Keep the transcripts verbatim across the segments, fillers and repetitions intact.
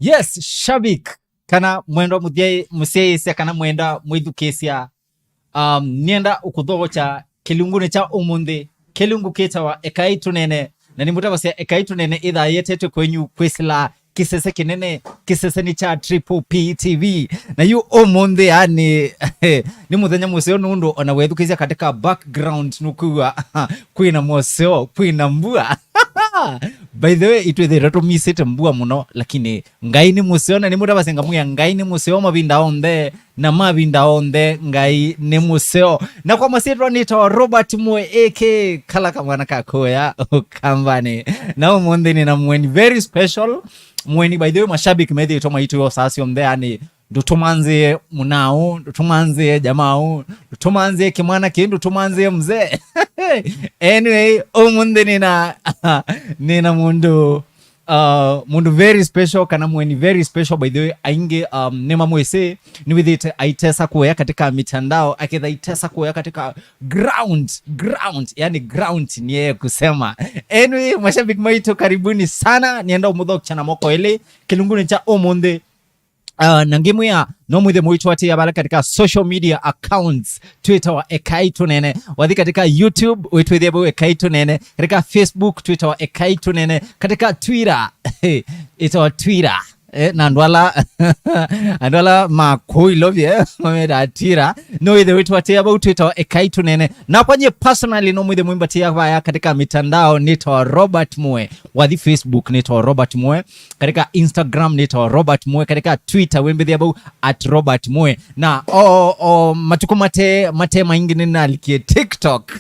Yes, shabik, kana mwendwa mũthya-, mũsyaĩĩsya, kana mwenda mwĩthukĩĩsya, um, nĩenda ũkũthookya kĩlungunĩ kya ũmũnthĩ. Kĩlungu kĩtawa Ekai Tũneene, na nĩmũtavasya Ekai Tũneene ĩthaa yetetwe kwenyu kwĩsĩla kĩsese kĩnene, kĩseseni kya Triple P T V. Na yu ũmũnthĩ, yani, nĩ mũthenya mũseo nũndũ ona wethukĩĩsya katika background nũkwĩw'a kwĩna moseo, kwĩna mbua. By the way, itwĩthĩĩtwe tũmisĩte mbua mũno, lakini Ngai nĩ mũseo, na nĩmũtavasya ngamwĩa Ngai nĩ mũseo mavinda onthe, na mavinda onthe Ngai nĩ mũseo. Na kwa masyĩtwa nĩtawa Robert Mwe, A K kala kamwana ka kũya Ũkambanĩ. Na ũmũnthĩ nĩna mũeni very special. Mũeni, by the way, mashabiki methĩĩtwe maitũ saa syonthe, yani, ndũtũmanzĩe mũnaũ, ndũtũmanzĩe jamaũ, ndũtũmanzĩe kĩmwana kĩĩ, ndũtũmanzĩe mzee. Anyway, ũmũnthĩ nĩna, nĩna mũndũ, uh, mũndũ very special, kana mũeni very special, by the way, aingĩ, um, nĩmamwĩsĩ, nĩwĩthĩĩte aitesa kũya katika mitandao, aketha aitesa kũya katika ground, ground, yani ground niye kusema. Anyway, mashabiki maitũ, karibuni sana, nĩenda ũmũthokya na moko elĩ kĩlungunĩ kya ũmũnthĩ. Uh, na ngĩmwĩa, no mwĩthĩe mũitũatĩĩa vala katika social media accounts, twĩtawa Ekai Tũneene. Wathi katika YouTube, wĩtwĩthĩa vau Ekai Tũneene. Katika Facebook, twĩtawa Ekai Tũneene. Katika Twitter, ĩtawa Twitter. Eh, na andũ ala, andũ ala ma kũu Ilovi, eh, mametaga Twitter. No wĩthĩe wĩtũatĩĩa vau, twĩtawa Ekai Tũneene. Nakwa nyie personally, no mwĩthĩe mwĩmbatĩĩa vaya katika mitandao, nĩtawa Robert Mwe. Wathi Facebook, nĩtawa Robert Mwe. Katika Instagram nĩtawa Robert Mwe, katika Twitter wĩmbĩthĩa vau at Robert Mwe. Na o, o matukũ mate, mate maingĩ nĩnalikie TikTok.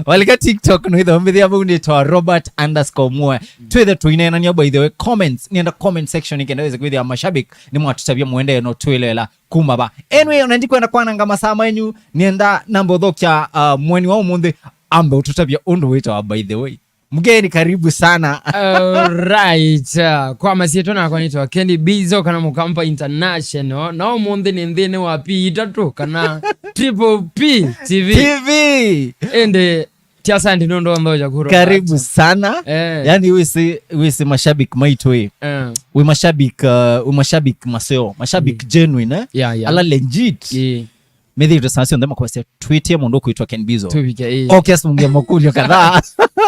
Walika TikTok, nĩwĩthĩa wĩmbĩthĩa vau nĩtawa Robert underscore Mwe. Twĩthe tũineenania, by the way, comments, nĩenda comment section nĩkenda wĩse kwĩthĩa mashabiki nĩmwatũtavya mũendee no twĩlela kuma va. Anyway, ona ndikwenda kwananga masaa menyu, nĩenda namba ũthokya, uh, mũeni wa ũmũnthĩ ambe ũtũtavya ũndũ wĩtawa, by the way. Mgeni, karibu sana. Alright. Uh, kwa masyĩtwa nakwa nĩtawa Kenny Bizo kana Mũkamba International. Na ũmũnthĩ nĩ nthĩnĩ wa P itatũ kana Triple P T V. T V. Ĩndĩ ti asante nũndũ wa nthoja kũrora. Karibu sana. Eh. Yani wĩsĩ, wĩsĩ mashabiki maitũ ĩ. Eh. Wĩ mashabiki, uh, wĩ mashabiki maseo, mashabiki genuine, eh? Yeah, yeah. Ala legit. Yeah. Methĩĩtwe saa syonthe makwasya, "Twĩtĩe mũndũ ũkwĩtwa Ken Bizo." Tũvike, ĩĩ. Okay, smungia makũlyo kadhaa.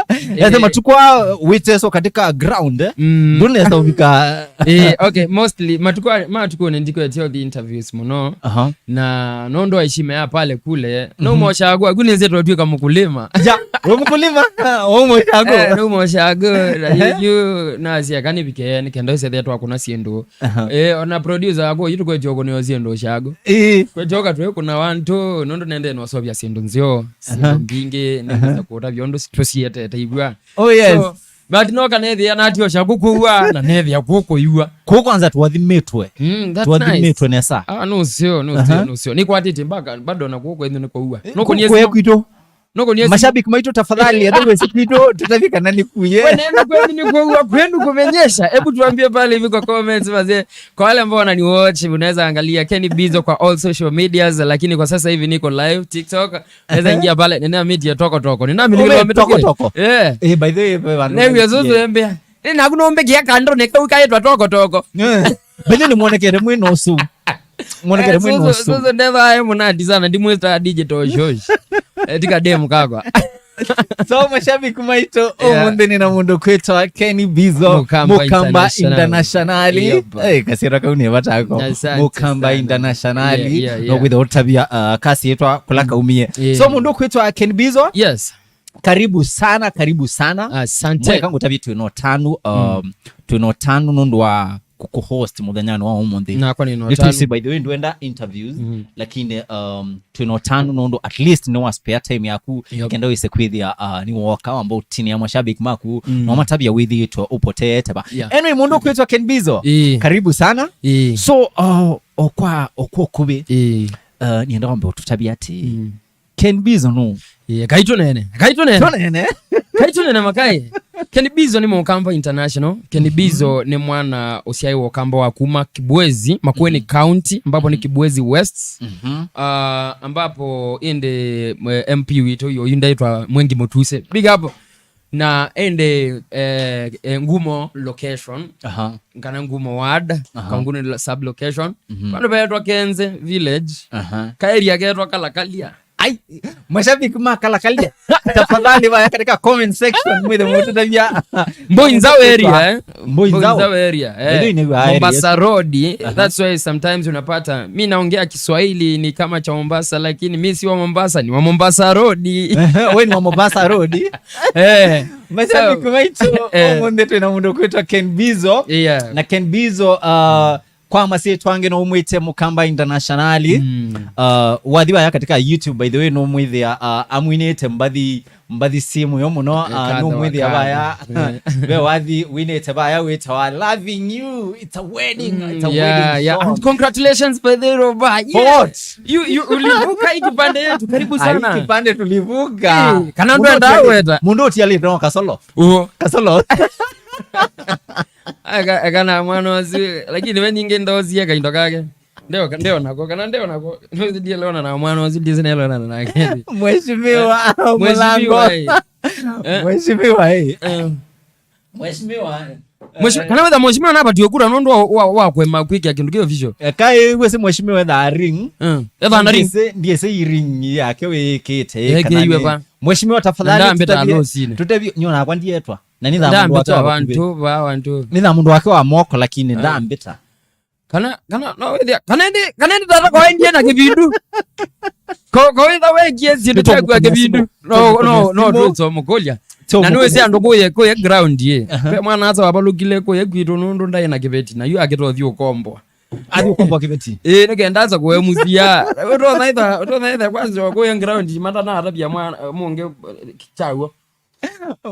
Ĩĩ. Ese matukũ aa wĩteso katika ground, eh? Mm. Ndũnesa ũvika. Ĩĩ, okay, mostly, matukũ aa, matukũ nĩ ndikwetio the interviews mũno. Aha. Na nũndũ wa heshima ya pale kule, no moshago, aku nĩnze twatuĩka mũkulima. Ya, we mũkulima, we moshago. Eh, no moshago, na yu, yu, na sia kanivike, nĩkenda ĩse thĩa twakũna syĩndũ. Aha. Eh, ona producer wako, yu tũkwetio kũneo syĩndũ syago. Ĩĩ. Kwetyoka twĩ kuna wantu, nũndũ nende nĩwasovya syĩndũ nzeo, syĩndũ mbingĩ, nĩngĩsa kũtavya ũndũ tũsietete ivua. Oh, yes. So, but no kanethĩa natio syaku kũua, na nethĩa kũkũiua. Kũu kwanza twathimĩtwe. Mm, that's nice. Twathimĩtwe nesa. Ah, no sio, no sio, no sio. Nĩkwatĩte mpaka, bado na kũkũ ĩndũ nĩ kũua. Eh, no kũnye kũya kwitũ. No kũnye mashabiki maitũ, tafadhali, andũ wĩsĩ kwitũ, tũtavye kana nĩ kuye. Wewe nenda kwenu ni kuua, kwenu kumenyesha. Hebu tuambie pale hivi kwa comments, wazee. Kwa wale ambao wanani watch, unaweza angalia Kenny Bizo kwa all social medias, lakini kwa sasa hivi niko live TikTok. Naweza ingia pale, nina media Toko Toko. Nina mimi Toko Toko. Eh. Eh, by the way, wewe. Ndio zozo embea. Nina kunombe kia kando ne kau kaitwa Toko Toko. Eh. By the way, nĩmwonekete mwĩ na ũsu. Mwonekere mwĩ na ũsu. Sasa ndetha aye mũnati sana, ndimwĩta digital shosh. Eh, tika dem kakwa. So, mashabiki maitũ, yeah, ũmũnthĩ nĩ na mũndũ kwĩtwa Kenny Bizo, Mũkamba Mũkamba International. International. Yep. Eh, kasira kau nĩ vata ko. Asante Mũkamba sana. International. Yeah, yeah, yeah. No kwĩtha ũtavya, uh, kasi yĩtwa kũla kaumie. Yeah. So, mũndũ kwĩtwa Kenny Bizo. Yes. Karibu sana, karibu sana. Asante. Mweka ngũtavye twĩ na ũtanu, um, twĩ na ũtanu nũndũ wa kũkũhost mũthenyanĩ wa ũmũnthĩ. Nakwa nĩ na ũtanu. Nĩtwĩsĩ, by the way, ndwenda interviews, lakini, um, twĩ na ũtanu nũndũ at least nĩ wa spare time yaku, yep, kenda wĩse kwĩthĩa, uh, nĩ woka wamba ũtinĩa mashabiki maku, no matavya wĩthĩĩtwe ũpoteete va. Yeah. Anyway, mũndũ kwĩtwa Ken Bizo, ĩĩ, karibu sana. Ĩĩ. So, uh, okwa, okwa ũkuvĩ, ĩĩ, uh, nĩenda wambe ũtũtavya atĩ, Ken Bizo nũ? Yeah, Ekai Tũneene. Ekai Tũneene. Tũneene. Ekai Tũneene makai. Ken Bizo nĩ Mũkamba International. Ken Bizo nĩ mwana ũsyaĩwe Ũkamba wa kuma Kibwezi, Makueni County, ambapo ni Kibwezi West. Ah, ambapo ĩndĩ, eh, M P witũ yoyu ndaitwa Mwengi Mũtuse. Big up. Na ende, eh, eh, Ngumo location, Aha. kana Ngumo ward, Aha. Kanguni lo-, sub location. Mhm. Vandũ vetwa Kenze village. Aha. Ka area ketwa Kalakalia. Ai, mashabiki ma Kalakalia. Tafadhali vaya katika comment section mwithe mũtũtavya. Mboi Nzau area, eh? Mboi Nzau. Mboi Nzau area, eh. Ĩno nĩ wa area. Mombasa Road, eh? Aha. That's why sometimes unapata, mi naongea Kiswahili ni kama cha Mombasa, lakini mi si wa Mombasa, ni wa Mombasa Road. Wewe ni wa Mombasa Road. Eh. Mashabiki So, maitũ, eh. ũmũnthĩ twĩna mũndũ kwĩtwa Ken Bizo. Yeah. Na Ken Bizo, uh, kwa masyĩtwa angĩ no ũmwĩte Mũkamba Internationally. Mm. Uh, wathi vaya katika YouTube, by the way, no mwĩthĩa, uh, amwinĩte mbathi, mbathi syĩ mũyo mũno, uh, Eka no mwĩthĩa thawakana. vaya. Eh. Ve wathi winĩte vaya wĩtawa Loving You, it's a wedding, Mm, it's a yeah, wedding yeah. song. And congratulations, by the way, Roba. For Yeah. what? You, you, ulivuka hii kipande yetu, karibu Ai, sana. kipande tulivuka. Eh, kana Mũndũ ndwenda ũtiali-, weta. mũndũ ũtialĩte no kasolo. Uo. Kasolo. Aka, aka na mwana ũsu, lakini we nyingĩ ndozie kaindo kake. Ndeo, ndeo nako, kana ndeo nako. Nũthi ndielona na mwana ũsu, ndizi nelona nake. Mheshimiwa, Eh, Mheshimiwa, Mũlango. eh. Eh. Mheshimiwa, eh. Eh. Mheshimiwa, eh. Mheshimiwa, kana wetha mheshimiwa napatie kura nũndũ wa, wa, wa kwema kwĩkĩa kĩndũ kĩ official. Eh, kaĩ wĩsĩ mheshimiwa etha ring. Eh. Etha na ring. Ndiĩsĩ, ndiĩsĩ i ring yake wĩkĩte, Eh, kana kĩiwe nĩ kwa. Mheshimiwa, tafadhali, Na ndambĩta tũtavye, alosinĩ. tũtavye, nyona nakwa ndietwa. Na nĩ tha mũndũ wake Ndambĩta wa vandu, vakuvĩ. va vandu. Nĩ tha mũndũ wake wa moko, lakini Eh. ndambĩta. Kana, kana, no, wĩthĩa, kana ĩndĩ, kana ĩndĩ tata kwa endie na kĩvindu. Ko, ko wĩtha wekie syĩndũ Nĩtũmũkũnia kyaku ya kĩvindu. simũ. No, no, Nĩtũmũkũnia no, simũ. twĩsomũkũlya. Tũmũkũnia Na nĩ wĩsĩ andũ simũ. kũye, kũye ground ye. Aha. Ve mwana asa wavalũkile kũye kwitũ nũndũ ndaĩ na kĩveti na yu akĩtothi ũkombwa. Athi ũkombwa kĩveti. Ĩĩ, nĩ kenda asa kũwe mũsia. Ũtonaitha, ũtonaitha kwanza kũye ground matana atavya mwana, mũngĩ, eh, kyaw'o.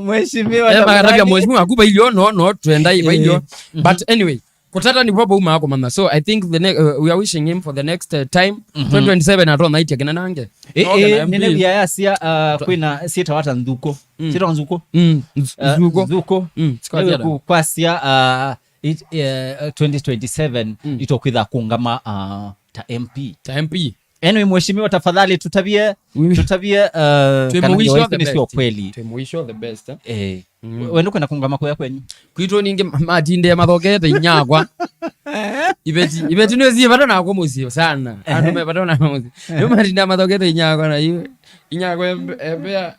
Mheshimiwa, Eh, magatavya tafadhali. mheshimiwa aku vailyo, no, no, twenda i vailyo. Eh, mhm. But anyway, kũtata nĩ vo vaumaa kũmanya. So I think the ne-, uh, we are wishing him for the next, uh, time. Mhm. twenty twenty-seven atona itia kĩna nange. Eh, No, eh, kana M P. nene via yasia, uh, kwĩna syĩtawa ta Nzuko. Mm. Syĩtawa Nzuko? Mm, nz-, Uh, Nzuko. Nzuko. Mm, Nzuko Ewe atĩa? ku-, kwasya, uh, it, uh, twenty twenty-seven Mm. itokwĩtha kũngama, uh, ta M P. Ta M P. Anyway, mheshimiwa, tafadhali tutavie, We tutavie, uh, Twĩ kana mũwisho ndio the nĩ sio best. kweli. Twĩ mũwisho the best, eh? Eh. Mm. We ndukwenda kungama kuya kwenyu? Kwitũ ningĩ ma-, matinde mathokete inyakwa. Iveti, iveti nĩ zie vata nakwa mũciĩ sana. Andũ Ehe. me vata nakwa mũciĩ. Nĩ matinde mathokete inyakwa na yu. Inyakwa embe-, embea.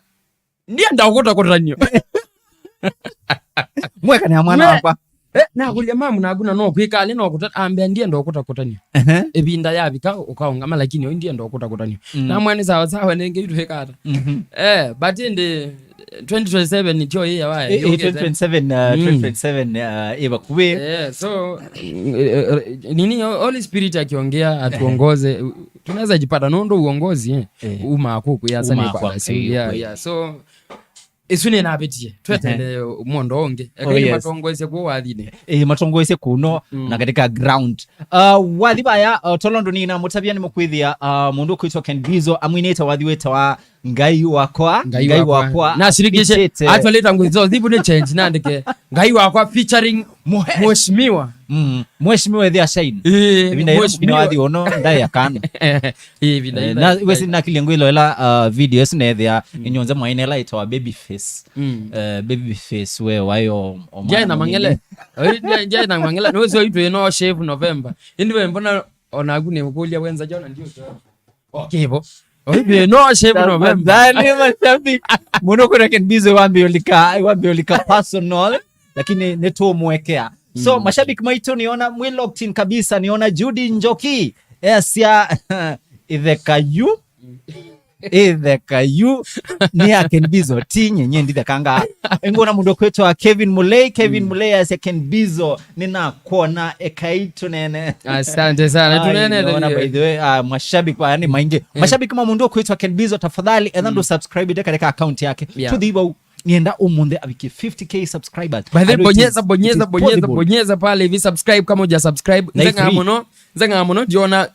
Ndienda ũkũta kũtanio. Mwekane na mwana We- wakwa. Eh, nakũlya mamu naku na no kwĩka alĩ no kũta-, ambĩa ndienda ũkũta kũtanio. Ehe. Ĩvinda yavika ũkaũngama, lakini oi ndienda ũkũta kũtanio. Mm. Namwĩa nĩ sawa sawa, nengei twĩka ata. Mhm. Eh, but ĩndĩ twenty twenty-seven nĩkyo ĩya wa Eh, eh, yũkĩte. twenty twenty-seven, uh, Mm. twenty twenty-seven, uh, ĩ vakuvĩ. Eh, so, eh, eh, nini, Holy Spirit akiongea atuongoze, tunaweza jipata nũndũ uongozi, eh, Eh. uma kũkũ ya Uma sani kwa kwa Yesu. Yeah, Yesu. Yeah. So, Isu nĩnavĩtie, tweteele Ehe. mũondo ũngĩ. Oh, Ekai yes. matongoesye kũu wathinĩ. Ĩĩ, matongoesye kũno Mm. na katika ground. Uh, wathi vaya, uh, tolondo nĩnamũtavya nĩmũkwĩthĩa, uh, mũndũ ũkwĩtwa Ken Bizo amwinĩte wathi wĩtawa Ngai wakwa, Ngai Ngai wakwa. wakwa. Nashirikishe, Ĩkĩte. Atwalĩta ngũi so thivu nĩ change nandĩke Ngai wakwa featuring Mwe- Mheshimiwa. Mm. Mheshimiwa Ethia Shine. Ĩĩ, Ĩvinda yĩla Mheshimiwa. mũkina wathi ũno ndaĩ akana. Ĩĩ, ĩvinda Eh, yĩla na wesi nakilie ngwilo ĩla, uh, video ĩsu nethĩa Mm. inyonze mwaine ĩla ĩtawa Babyface. Mm. Eh, Babyface we wayo o Ndiaĩ na mang'ele. Oi, ndiaĩ, ndiaĩ na mang'ele. Nĩ wesi oitũ ĩno shave November. Ĩndĩ we mbona onaku nĩ ũkũlya wenza jona ndio. Okay, bo. Oi, we no shave November. Tafadhali mashabiki. Mũndũ kwĩra Ken Bizo wambe ulika, wambe ulika personal. Lakini nĩtũmwekea. So, Mm. mashabiki maitũ, niona mwĩ locked in kabisa, niona Judy Njoki, esya, itheka yu, itheka yu, nĩ ya Ken Bizo, ti nye, nye ndithekanga. Ngona mũndũ kwĩtwa Kevin Mulei, Kevin Mm. Mulei esya Ken Bizo, nĩnakwona, ekai tũnene. Asante sana, Ai, tũnene niona, tũnene. By the way, ah, mashabiki, yani, maingĩ. Eh. Mashabiki ma mũndũ kwĩtwa Ken Bizo, tafadhali, etha Mm. ndũ subscribe ite katika account yake. Yeah. Tũthi vau. Nienda ũmũnthĩ avikie fifty K subscribers. By the way, I don't think bonyeza, it bonyeza, is bonyeza, possible. bonyeza pale hivi subscribe kama huja subscribe. Na Nzenga free. mũno, nzenga mũno, ndiona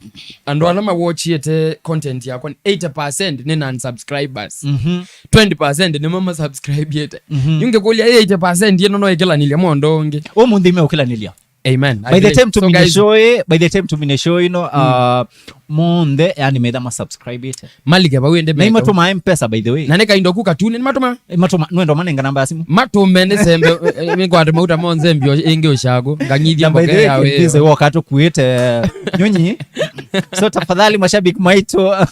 andũ ala mawatchĩte content yakwa, eighty percent nĩ non subscribers. Mhm. Twenty percent nĩmo ma subscribe yete. Mhm. Yungekulia eighty percent yeno no ĩkĩlanĩlya mũndũ ũngĩ. Ũmũnthĩ me ũkĩlanĩlya. Amen. I By the believe. time So, tumine guys, show ĩ, by the time tumine show ĩno, Mm. uh, Monthe, yani, metha ma subscribe ite. Malike vau ende Na meka. Imatũma M-Pesa, by the way. Na nĩ kaindo ku katune nĩmatũma. Imatũma, nĩwenda ũmanenga namba ya simũ? Matũme nĩsembe, eh, nĩkwate mauta monthe mbio ĩngĩ ũshago. Ngang'ithia Na by the mboke way, ya Ken Bizo wĩyo. Woka tũkuĩte, eh, nyunyi. So tafadhali mashabiki maitũ,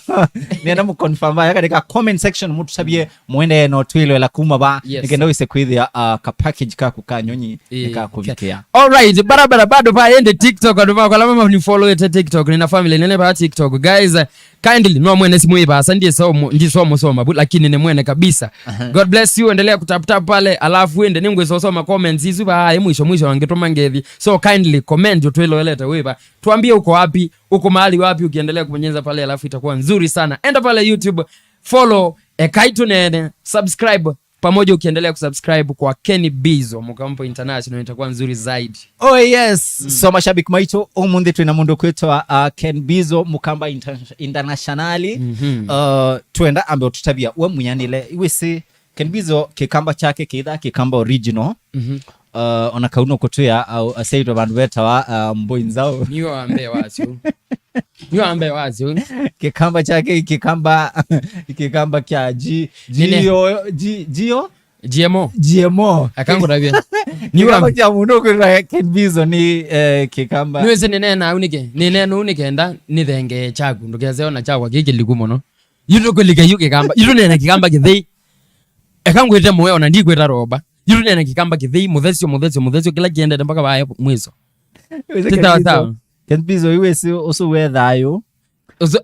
nenda mũconfirm vaya katika comment section mũtũsabie mũende no twĩlwela kuma va. Yes. Nĩkenda wĩse kwĩthĩa, uh, ka package kaku ka nyunyi. Ĩĩ. Nĩkakũvikĩa. Alright, barabara bado pa ende TikTok, andũ makwa ala mama ni follow ete TikTok, nina family nene pa TikTok. Guys, uh, kindly, no mwene simu ĩ vasa, ndisomo, ndisomo soma bu, lakini ni mwene kabisa. Aha. God bless you, endelea kutap tap pale, alafu ende ningwĩsosoma comments isu ba, eh, mwisho mwisho angĩtũma ngethi. So kindly comment, ũtwĩloelete wĩva. Tuambie uko wapi, uko mahali wapi, ukiendelea kubonyeza pale, alafu itakuwa nzuri sana. Enda pale YouTube, follow, ekai tunene, subscribe, pamoja ukiendelea kusubscribe kwa Kenny Bizo Mukambo International, itakuwa nzuri zaidi. Oh yes. Mm. So mashabiki maitũ, ũmũnthĩ twĩna mũndũ kwĩtwa, uh, Ken Bizo Mukamba Inter-, Internationally. Mhm. Uh, twenda ambe ũtũtavia we mwĩanĩle, iwĩsĩ Ken Bizo kĩkamba chake kĩitha kĩkamba original. Mhm. Uh, ona kau no kũtwĩa, uh, aseitwe vandũ vetawa, uh, mbũi nzaũ. Niwe wa mbee wasyo. Niwe wa mbee wasyo. Kĩkamba chake kĩkamba, kĩkamba kya G-, Nene. G O, G-, G O? G M O. G M O. Akangũtavya. Kĩkamba kya mũndũ kwĩtwa Ken Bizo nĩ, eh, kĩkamba. Nĩwĩsĩ nĩneena au nĩkĩ? Nĩneena ũu nĩkenda nĩthengee chaku. Ndũkese ona chakwa kĩ kĩliku mũno. Yu tũkũlike yu kĩkamba. Yu tũneena kĩkamba kĩthei. Eka ngwĩte mũyo na ndikwĩta roba. Yu tũneena kĩkamba kĩthei, mũthesyo, mũthesyo, mũthesyo, kĩla kĩendete mpaka vaya mwiso. Ti sawa sawa. Ken Bizo, iwĩsĩ ũsu wĩ thayũ. Ũsu-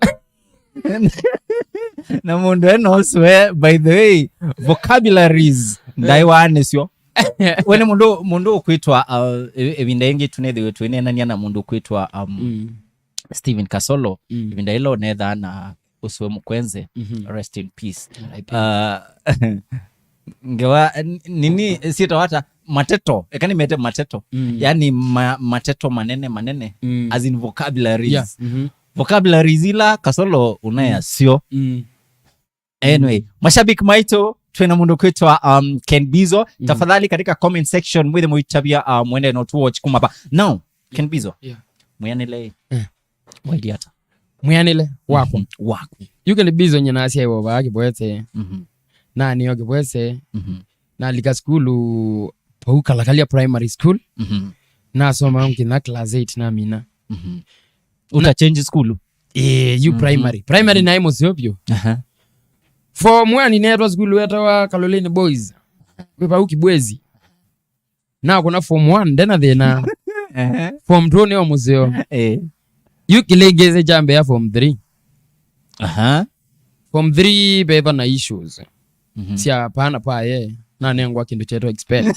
Na mũndũ ena ũsu we, by the way, vocabularies ndaĩ waanĩsyo. We nĩ mũndũ, mũndũ ũkwĩtwa, uh, ĩ-, ĩvinda ĩngĩ tũnethĩwe twĩneenania na mũndũ ũkwĩtwa, um, Mm. Steven Kasolo. Mm. Ĩvinda ĩla ũnethaa na ũsu we mũkwenze, Mhm. Rest in peace. R I P. Uh, ngewa, n-, nini, syĩtawa ata? Mateto. Eka nĩmete mateto. Mm. Yani ma-, mateto manene manene. Mm. As in vocabularies. Yeah. Mhm. Vocabularies ila Kasolo unaya syo. Mm. Anyway, mashabiki maitũ, twĩna mũndũ kwĩtwa, um, Ken Bizo. Mm. Tafadhali katika comment section, mwĩthe mũitavya, uh, mwende no to watch kuma va. Now, Ken Bizo. Yeah. Mwĩanĩle. Eh. Wailiata. Mwĩanĩle wakwa. Mhm. Waku. Yu Ken Bizo nyina asyaiwe vaa Kĩbwese. Mhm. Nanĩo Kĩbwese. Mhm. Nalika sukulu vau Kalakalia Primary School. Mhm. Nasoma nginya class eight namina. Mhm. Uta change school? Eh, yu Mhm. primary. Primary naĩ mũseo vyũ. Aha. Form one neetwa sukulu wetawa Kaloleni Boys. Kwĩ vau Kĩbwesi. Nakũna form one, ndena thĩna. Ehe. Form two nĩo mũseo. Eh. Yu kĩlĩngĩsĩ kyambĩa form three. Aha. Form three veva na issues. Mhm. Sya pana paye, nanengwa kĩndũ kyetwa expel.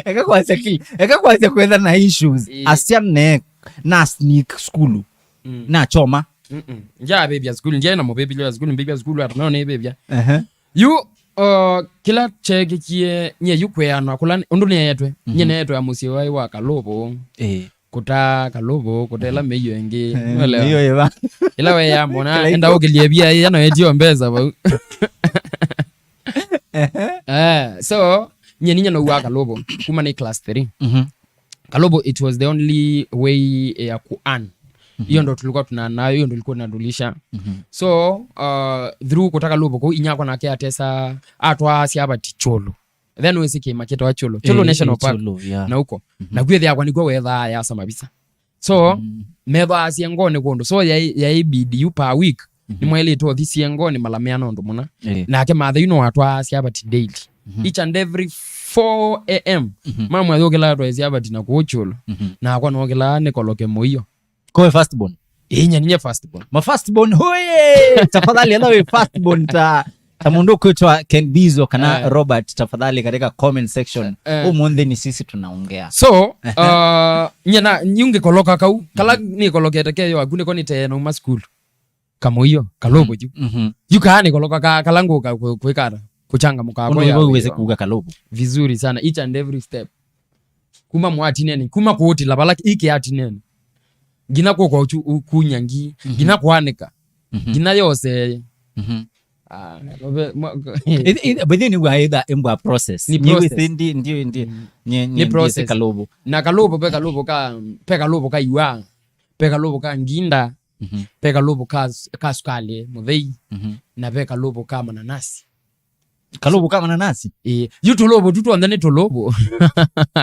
Eka kwasya ki, eka kwasya kwetha na issues. Ĩĩ. Asya ne, na sneak school. Mm. Na choma. Mm-mm. Nja vevya school, nja na mubebile school, mbebya school, ata no ne vevya. Ehe. Yu, uh, kĩla kyeekikie, nye yu kweanwa kũla ũndũ nĩeetwe. Mhm. Nye neetwe ya mũsyĩ waĩ wa Kalũvũ. Ĩĩ. Kũtaa Kalũvũ, kũtela mĩio ĩngĩ. Eh, nĩwelewa? Mĩio ĩva? Ĩla weya mwana, kĩla enda iko. Ũkĩlie via ĩya no etio mbesa vau. Ehe. Eh, so, nye ninya no wa Kalũvũ, kuma nĩ class three. Mhm. Kalũvũ, it was the only way ya ku earn. Mhm. Hiyo ndo tulikuwa tuna nayo, hiyo ndo ilikuwa inatulisha. Mhm. So, uh, through kũta Kalũvũ kũu, inyakwa nake atesa, atwaa syavati Kyũlũ. Then wĩsĩ kĩĩma kĩtawa Kyũlũ. Kyũlũ Eh, National eh, Park. Kyũlũ, yeah. Na huko. Mhm. Na kwĩthĩakwa nĩkw'o wethaa yasa mavisa. So, Mm. methwaa syengoni kũndũ. So, yai, yai bidi yu per week. Mhm. Nĩmwaĩlĩte ũthi syengoni mala meana ũndũ mũna. Eh. Nake mathei no atwaa syavati daily. Mhm. Each and every four a m. Mhm. Mamwayũkĩlaa twaĩ syavati na kũũ Kyũlũ. Mhm. Nakwa nokĩlaa nĩkoloke mũio. Kowe first born. Inya ninye first born. Ma first born, hoye! Tafadhali, ela we first born ta, ta mũndũ kwĩtwa Ken Bizo kana Eh. Robert, tafadhali, katika comment section. Eh. Ũmũnthĩ ni sisi tunaongea. So, Aha. uh, nye na, nyungi koloka kau, kala Mhm. ni kolokete keyo, aku niko ni tena uma school. Kamoyo, Kalũvũ yu. Mhm. Yu kaa ni koloka ka, kala ngũka kwe-, kwĩkata, kuchangamũka Ũndũ kwa ya wĩwĩse wĩyo. Kuga Kalũvũ. Vizuri sana, each and every step. Kuma mwatineni, kuma kũũtĩla vala iki atineni. Ngina kũka ũchu-, ukunya ngi, Mhm. ngina kwanĩka, Mhm. ngina yose. Mhm. Ah, ove-, mwa-, Ithi-, ithi-, but then you are either embwa process. Ni Ni process. Within ndi, ndi, ndi, Mm. nye, Ni nye, ndi process. Kalũvũ. Na Kalũvũ, pe Kalũvũ ka, pe Kalũvũ ka iwa, pe Kalũvũ ka nginda, Mhm. Ve kalũvũ ka, ka sukali mũthei, Mhm. na ve kalũvũ ka mananasi. Kalũvũ ka mananasi? Ĩĩ. Yu tũlũvũ tu tw'onthe nĩ tũlũvũ.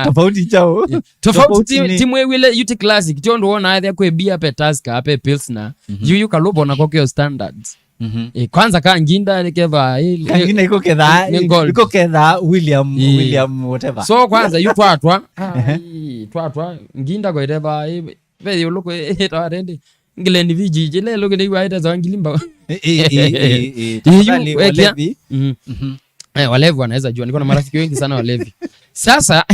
Tofauti kyaũ? Ĩĩ. Tofauti ti, nĩ ti mwĩw'ĩle yu ti classic, ti ũndũ wona ethĩa kwĩ beer, pe Tusker, pe Pilsner. Mhm. Yu, yu kalũvũ nako keo standards. Mhm. Ĩĩ, kwanza ka nginda nĩ keva, ĩĩ, kangina iko ketha, nĩ gold. Iko ketha William, Ĩĩ. William whatever. So kwanza yu twatwa, ai, twatwa, nginda kwa iteva, ĩĩ, ve yũlũ kwĩ, ĩĩ, tawa rendi. Glen Fiji, jile loke ni waita za ngili mbao. Eh, eh, eh, eh, eh. Tafadhali, walevi. Mm. Mhm. Eh, walevi wanaweza jua, niko na marafiki wengi sana walevi. Sasa,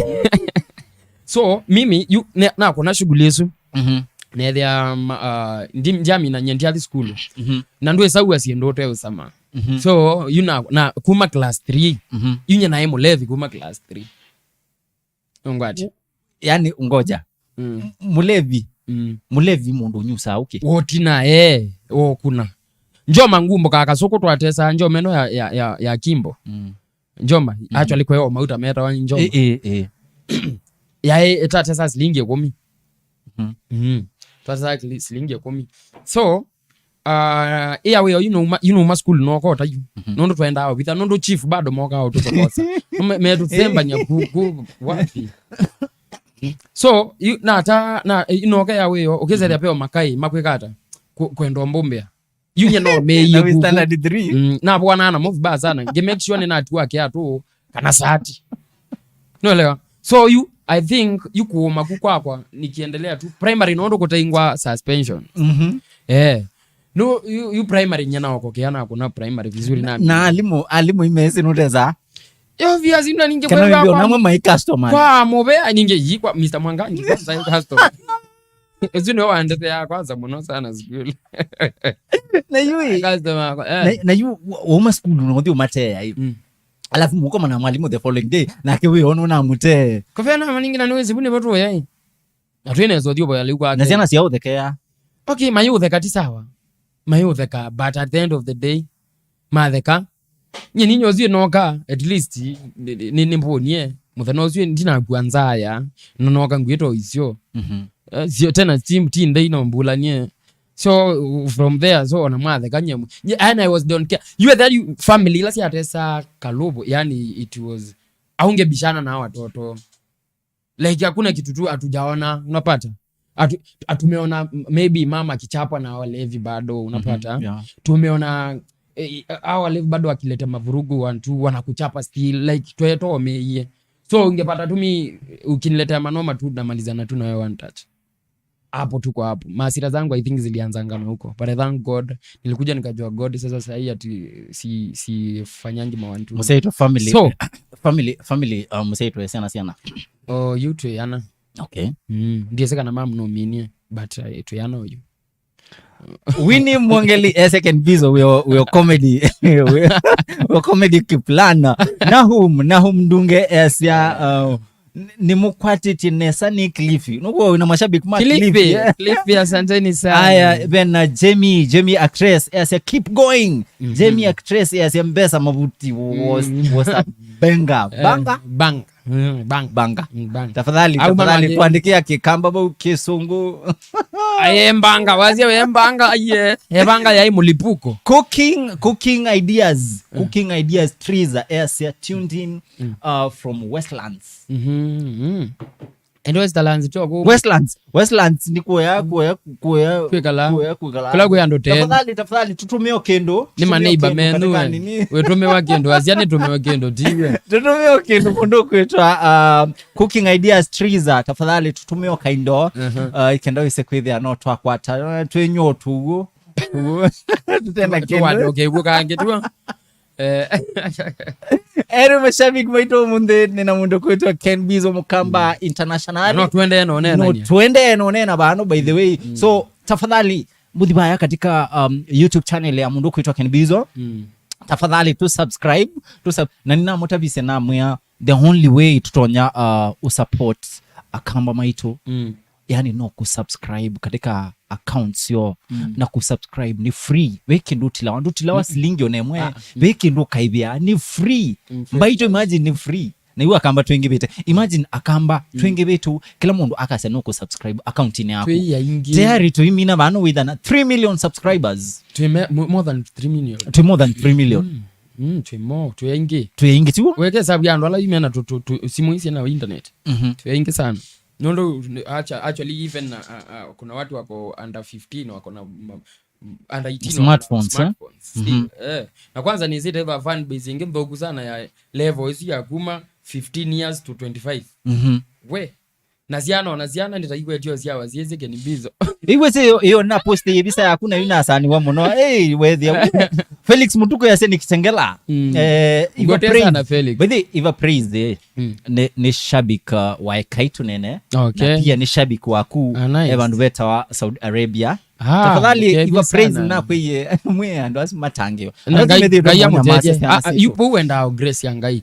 so mimi yu, ne, na kuna shughuli yesu. Mhm. Nethia, uh, ndi njami na nyendi athi school. Mhm. Na ndwe sau asiendo te usama. Mhm. So, yu na, na kuma class three. Mhm. Yu nye na emo levi kuma class three. Ungwati. Yani, ngoja. Mm. M- Mũlevi. Mm. Mũlevi mũndũ ũnyusaa ũkĩ. Wotina, eh, wokuna. Njoma ngumbo ka kasũkũ twatesa njoma ĩno ya, ya, ya, ya kimbo. Mm. Njoma, mm-hmm. Actually, kweo mauta metawa njoma. Eh, eh, eh. Yaĩ ĩtatesa silingi ĩkũmi. Mm-hmm. Mm. Twatesa kili- silingi ĩkũmi. So, uh, ĩya wĩyo yu nũuma, yu nũuma school nokota yu. Mhm. Nũndũ twendaa ovitha, nũndũ chief bado mokaa ũtũtokosa. Nũme- metũthembania ku, ku, wapi? So, yu, nata, na, inoke ya wĩyo, ũkĩsethya peo makai, makwĩka ata? Ku- kwenda ũmbũmbĩa. Yu nye no meie Na wĩ kuku. Standard three. Mm, navwanaa namo vibaya sana. Nge make sure nĩnatua kiatu kana sati. Unaelewa? So you, I think, yu kuuma ku kwakwa nikiendelea tu. Primary nondo kutaingwa suspension. Mhm. Eh. No, yu, yu primary nyana wako kiana kuna primary vizuri na. Na alimu, alimu imesi nuteza. Yo via zinda ninge Kana kwa. Ndio namwe my customer. Kwa mobe ninge yikwa Mister Mwangangi kwanza customer. Uzi ndio wandete ya kwanza muno sana school. Na yui. Customer kwa. Eh. Na, na yu wa- wauma school unathi umatea hivi. Mm. Alafu mukoma na mwalimu the following day nake we ono na mutee. Kofia na maningi na nwe zibuni batu yai. Atwene zo dio boya liu kwa. Na ciana cia uthekea. Okay, mayutheka ti sawa. Mayutheka, but at the end of the day, matheka. Nye ninyo zie noka, at least, ni- ni- ni- nimbonie. Muthenya ucio ndinakua nzaya, no noka ngwito isio. Mhm. Eh, sio tena ti ti ndei no mbulanie. So, from there, so ona mwatheka nye. Nye- And I was don't care. You were that you, family ila siatesa kalubu, yani it was, aunge bishana na watoto. Like hakuna kitu tu hatujaona, unapata? Hatu- hatumeona m- maybe mama akichapwa na walevi bado, unapata? Mhm, yeah. Tumeona eh, hao walevi bado wakileta mavurugu, wantu wanakuchapa still, like, twetomeie. So ungepata tu mi ukiniletea manoma tu namalizana tu na wewe one touch. Hapo tu kwa hapo. Maasira zangu, I think, zilianzanga na huko, but I thank God, nilikuja nikajua God. Sasa sahii ati si sifanyangi mawantu. Musaito family. So family family, uh, musaito ya siana siana. Oh, yu twĩana. Okay. Mm, ndieseka na mam no minie, but uh, twĩana oyu. Winnie Mwongeli, a second bizo, we are, we are comedy, we are, we are comedy kiplana. Nahum, Nahum Ndunge, asia, uh, n- nĩmũkwatĩtye nesa nĩ Cliffy. Nũguo wĩna mashabiki ma Cliffy, Cliffy, eh? Cliffy, asanteni sana. Aya, vena Jamie, Jamie Actress, asia keep going. Mhm. Jamie Actress, asia mbesa mavuti was, was a banger. Eh, banga? Banga. Mm, bang. Banga. Mm, bang. Tafadhali, au tafadhali, mama, tuandikia kikamba bau kisungu. Aye mbanga, wazia we mbanga, aye. He banga ya mlipuko. Cooking, cooking ideas. Mm. Cooking ideas, Triza, asia tuned in, mm, uh, from Westlands. Mhm. Mm. And Westlands tyo ku. Westlands. Westlands ni kuya, kuya, kuya. Kwikala. Kuya, kwikala. Kula kuya ndo tena. Tafadhali, tafadhali, tutumio kindu. Ni maneiba menu. Witumiwa kindu, asia nitumiwa kindu, tiwe. Tutumio kindu kundu kwitwa, uh, Cooking Ideas Triza. Tafadhali, tutumio kaindo. Mhm. Uh, ikenda wise kwithia no twakwata. Uh, twenyo tuguo. Tuguo. Tutena kindu. Tuwate, okay, guo kangi tuwa. Eh. Eri mashabiki maitũ ũmũnthĩ nĩ na mũndũ kwĩtwa Ken Bizo Mũkamba International. No twende no nena. No twende no nena bano, by the way. Mm. So tafadhali mũthi vaya katika, um, YouTube channel ya mũndũ kwĩtwa Ken Bizo. Mm. Tafadhali tu subscribe, tu sub na nina mũtavise na mwĩa the only way tutonya, uh, usupport Akamba maitũ. Mm. Yani no kusubscribe katika accounts yo. Mm. Na kusubscribe ni free. Ve kindu utilawa, ndutilawa, mm, silingi ona imwe. Ah, mm. Ve kindu ukaivia ni free. Mm, free. Mbaito, imagine ni free. Na iu Akamba twĩngĩvĩte. Imagine Akamba twĩngĩvĩte ũu, kĩla mũndũ akasya nũkũ subscribe account-inĩ yaku. Twĩ aingĩ. Tayari tũimina vano wĩtha na three million subscribers. Twĩ me-, mo-, more than three million. Twĩ more than three million. Mm, mm, twĩ more, twĩ aingĩ. Twĩ aingĩ, tiw'o? Weke hesabu ya andũ ala yu mena tu, tu, tu, simu ici na internet. Mhm. Twĩ aingĩ sana. Nũndũ, actu-, actually even, uh, uh, uh, kuna watu wako under fifteen, wako na ma-, under eighteen, wako na smartphones, eh? Smartphones. Mhm. Still, eh. Na kwanza nĩsĩte va fan base ĩngĩ nthũku sana ya level isu ya kuma fifteen years to twenty-five. Mhm. We, na syana, ona syana nĩtaikwetio syawa syĩsĩ Ken Bizo. Iwe sĩ yo, yo na post yĩ visa yaku na yu nasaniwa mũno. Hey, wethia. Felix Mutuku yasya nĩ Kitengela. Mm. Eh, Iva Ngwatĩa Praise. Sana Felix. By the way, Iva Praise, eh, mm, nĩ, nĩ shabik, uh, wa Ekai Tũnene. Okay. Na pia nĩ shabik waku. Ah, nice. Eh, vandũ vetawa Saudi Arabia. Ah, tafadhali, mũkethie Iva Praise sana. Nakwĩie mwĩ andũ asu matangĩwa. Na andũ asu Ngai, methĩĩtwe Ngai monya amũteithie. Masese Ah, ah, anasisyo. Yu pau wendaa grace ya Ngai.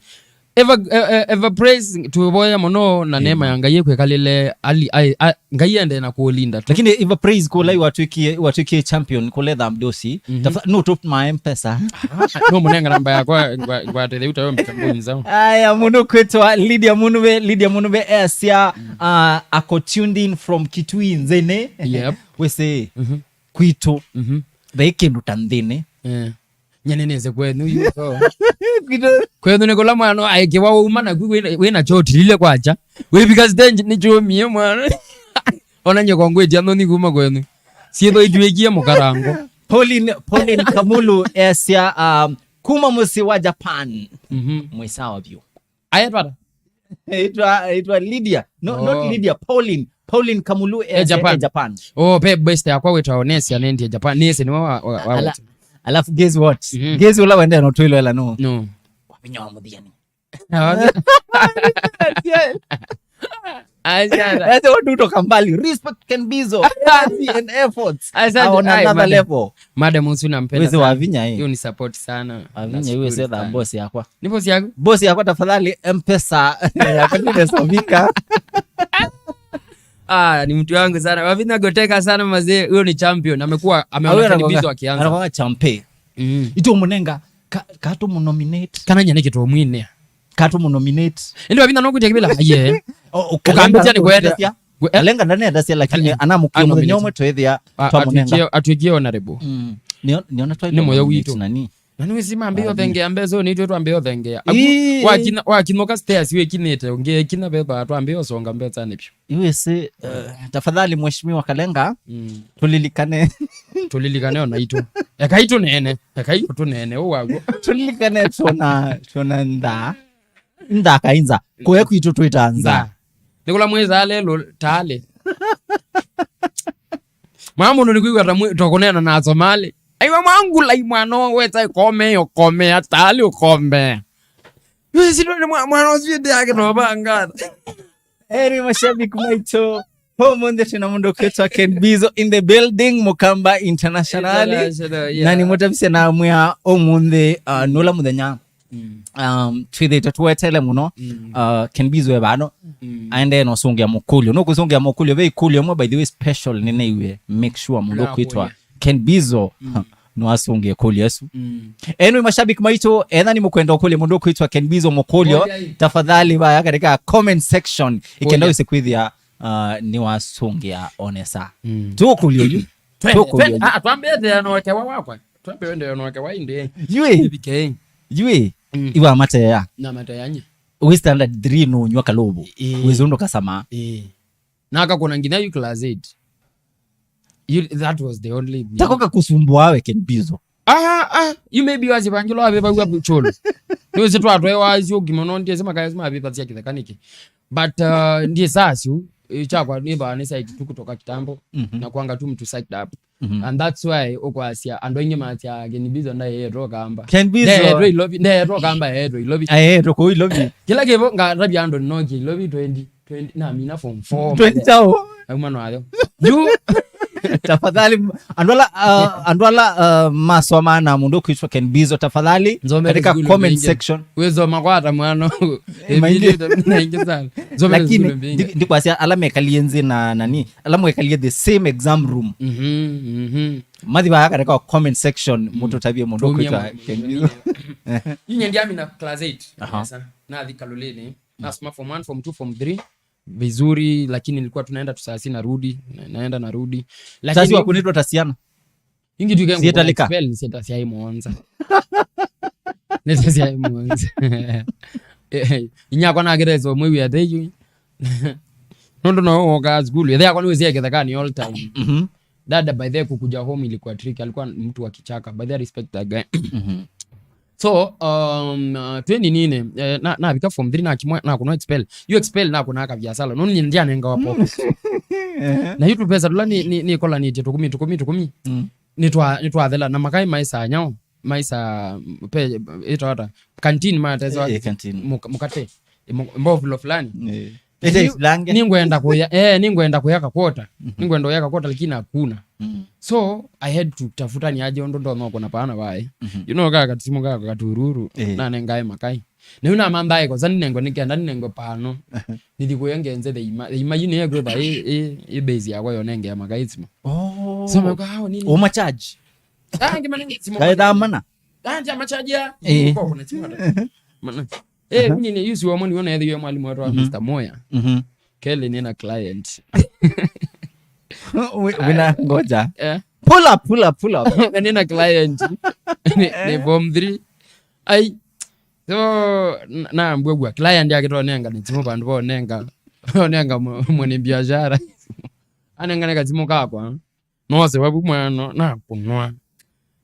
Eva, eh, eh, Eva Praise, tũvoya mũno na neema ya Ngai ĩkwĩkalĩle ali, ai, a, Ngai ende na kũlinda tu. Lakini Eva Praise kũla iwatwĩkie, iwatwĩkie champion kũle Thamdosi. Mhm. Tafa-, no top my M-Pesa. Ah, no mũnenga namba yakwa, ngwa, ngwatĩthĩ utayo mtambo nzao. Aya, mũndũ kwĩtwa Lydia Mũnuve, Lydia Mũnuve esya, uh, ako tuned in from Kitui nthĩnĩ. Yep. Wĩsĩ, mhm, kwitũ. Mhm. Ve kĩndũ ta nthĩnĩ. Eh. Nyene nĩnĩsĩ kwenyu yu, so. Kwitũ. Kwenyu nĩ kũla mwana aĩkĩwa ũuma naku wĩ, wĩ na chotilile kwacha. Wĩvika stage nĩ chũmie mwana. Ona nyoko ngwĩtia nthoni kuma kwenyu. Syĩthwa ituĩkie mũkarango. Pauline, Pauline Kamulu esya, um, kuma mũsyĩ wa Japan. Mhm. Mwĩ sawa vyũ. Ayetwata? Itwa, itwa Lydia. No, not Oh. Lydia, Pauline. Pauline Kamulu, eh, eh, Japan. Eh, Japan. Oh, pe best yakwa wĩtwa Onesia, nendie Japan. Nĩsĩ nĩwe wa, wa, wa Ala-, alafu guess what? Mhm. Guess ũla wendee no twĩlwela no. No. Wavinya wa mũthiani. Asante. Ese watu kutoka mbali. Respect Ken Bizo. Energy and efforts. Asante. Are on Ai, another madam. Level. Madam Musu nampenda Wezi sana. Wavinya, eh. Hiyo ni support sana. Wavinya, nashukuru iwe setha sana. Boss yakwa. Ni boss yako? Boss yakwa, tafadhali, M-Pesa. Yakwa ndio inasomika. Ah, ni mtu wangu sana. Wavinya Goteka sana mazee. Huyo ni champion. Amekuwa, ameona Ken Bizo akianza. Anakuwa champion. Mm. Ito munenga, ka, ka tũmũnominate. Kana nyane kitu mwine. Ka tũmũnominate. Ĩndĩ Wavinya no kwĩtya kĩvĩla? Aye. O, ũkalenga Ũkambĩtya nĩ kwenda. Ndasya. Ngwe-, eh? Alenga ndanenda sya, lakini Eh, ana mũkĩo mũthenya anominate. Ũmwe twĩthĩa Ah, twamũnenga. Atwĩkie, atwĩkie honorable. Mm. Nĩo-, nĩona twaĩ Nĩ mũyo nominate witũ. Nani? Na nĩ wĩsĩ mambĩo Arabi. Thengea mbesa, nĩ itwe twambĩo thengea. Abu, Ii. Wakina-, wakinũka stairs wĩkinĩte, ũngĩkina veva twambĩo songa mbesa nĩ pyu. Iwĩsĩ, eh, tafadhali Mheshimiwa Kalenga, Mm. Tũlilikane. Tũlilikane ona itũ. Eka itũ nene. Eka itũ nene, ũu waguo. Tũlilikane tuona, tuona ntha. Nthaka inza. Kũya kwitũ twĩta nza. Nza. Nĩ kũla mwĩzaa lelũ taalĩ. Mama mũndũ nĩkwĩw'a ta mwĩ-, ta kũneena na Asomali. Aiwa mwangulai mwana ũũ weta ĩkomea, ũkomea, taalĩ ũkomea. Yu ĩsitwa nĩ mwa-, mwana ũsu ĩndĩ yake no vanga. Eri mashabiki maitũ. Ũmũnthĩ twĩna mũndũ kwĩtwa Ken Bizo in the building, Mũkamba International. International, yeah. Na nĩmũtavisye na mwĩa ũmũnthĩ, uh, nũla mũthenya. Mm. Um, twĩthĩte tũwetele mũno, Mm. uh, Ken Bizo e vano. Mm. Aendee na ũsũngĩa mũkũlyo. Nũkũsũngĩa mũkũlyo, ve ikũlyo ĩmwe, by the way, special nĩneiwe. Make sure mũndũ kwĩtwa Ken Bizo. Mm. No asũngĩe kũlyo ĩsu. Mm. Anyway, mashabiki maitũ, etha nĩ mũkwenda ũkũlya mũndũ kwĩtwa Ken Bizo mũkũlyo, Kũlya ĩ. Tafadhali vaya katika comment section. Ikenda Kũlya. Wĩsĩ kwĩthĩa, uh, nĩ wasũngĩa onesa. Mm. Tũkũlyo yu. Twende, Tũkũlyo twende. Yu. Ah, twambe thea no kewa wakwa. Twambe wende no kewa inde. Yui. Bibike. Yui. Mm. Iwa mateya. Na mateya nye. We standard three no nywa kalobo. Ĩ. Wĩsĩ ũndũ kasama. Ĩ. Na akakũna nginya yu class eight. You, that was the only thing. Tako kakusumbua we Ken Bizo. Ah, ah, you may be wasi vangilo ave vagwa bucholo. Ndio si twa twa wasi okimo no ndiye sema kaya sema vipa sia kitheka niki. But, uh, ndiye sasi, eh, chakwa ni ba ni side tu kutoka kitambo Mhm. Na kwanga tu mtu side up. Mhm. And that's why ukwasia andũ aingĩ matia Ken Bizo ndaye yetwa kamba. Ken Bizo. Ndaye yetwa Ilovi, ndaye yetwa kamba, yetwa Ilovi. Aye, toko Ilovi. Kila kivo nga rabi andũ no ki Ilovi twenty. Twenty, na mina form four. Twenty tao. Auma no ayo. You. Tafadhali, andũ ala, uh, andũ ala, uh, masomaa na mũndũ ũkwĩtwa Ken Bizo, tafadhali, nzomere katika comment section. Wĩsoma kwata mwana. Maingi. Naingi sana. Nzomere. Lakini ndi- ndikwasya ala mekalie nzĩ na nani, ala mwekalie the same exam room. Mhm, mhm. Mathi vaa katika comment section, mm, mũtũtavye mũndũ ũkwĩtwa Ken Bizo. Inye ndiamina class eight. Aha. Sasa nathi Kaloleni. Nasoma form one, form two, form three vizuri, lakini nilikuwa tunaenda tu saa si narudi, na- naenda narudi. Lakini sasi wakunitwa tasiana. Ingi tuke sieta lika. Spell ni sieta siai muonza. Nesa siai muonza. Eh, inyakwa na kire so mwe wi atheyu. Nondo no woka school. Ethe yakwa ni wezi ekethekani all time. Mhm. Dada by the way kukuja home ilikuwa trick. Alikuwa mtu wa kichaka. By the way, respect that guy. Mhm. So, um, uh, twenty nine, eh, na- navika form three nakimwa nakunwa expel. Yu expel nakunaa kaviasala. Nuni ndianengawa pocket. Na yu tupesa tula ni- ni- nikolanĩtye tũkũmi tũkũmi tũkũmi. Mm. Nĩtwa- nĩtwathela na makai maisa nyao. Maisa pe ĩtawata canteen matesa. Eh, canteen. Mũka- mũkate. Ĩ- mũ- mbovilo fulani. Eh. Ete isilange. Ningwenda kuya eh ningwenda kuya kakwota. Mhm. Ningwenda kuya kakwota lakini hakuna. Mm. So I had to tafuta ni aje ũndũ ndonya kũna pana vae. Mhm. You know kaka katimu kaka katururu. Eh. Na nengae makai. Na yu namanthae kosa ninengwe nikenda ninengwe pano. Nithi kuya ngenze the ima the ima yu niye kwetha i i i base yakwa yonenge ya makai sima. Oh. So maka hao nini? Uma charge. Ah ngimana sima. Kae dhamana. Ah ndia machaji ya. Eh. Kwa kuna sima. Mana. Eh, aha. Mimi ni yusi wa mwani wona yeye mwalimu wetu wa Mhm. Mister Moya. Mhm. Kelly nina client. Wi- wina ngoja. Eh. Pull up, pull up, pull up. Nina client. Ni, ni form three. Ai. So na- naambua gwa client yake to nenga ni simu bandu bo nenga. Nenga mwe- mwene biashara. Anenga ne kazimu kakwa. Nose wabu mwana nakunwa.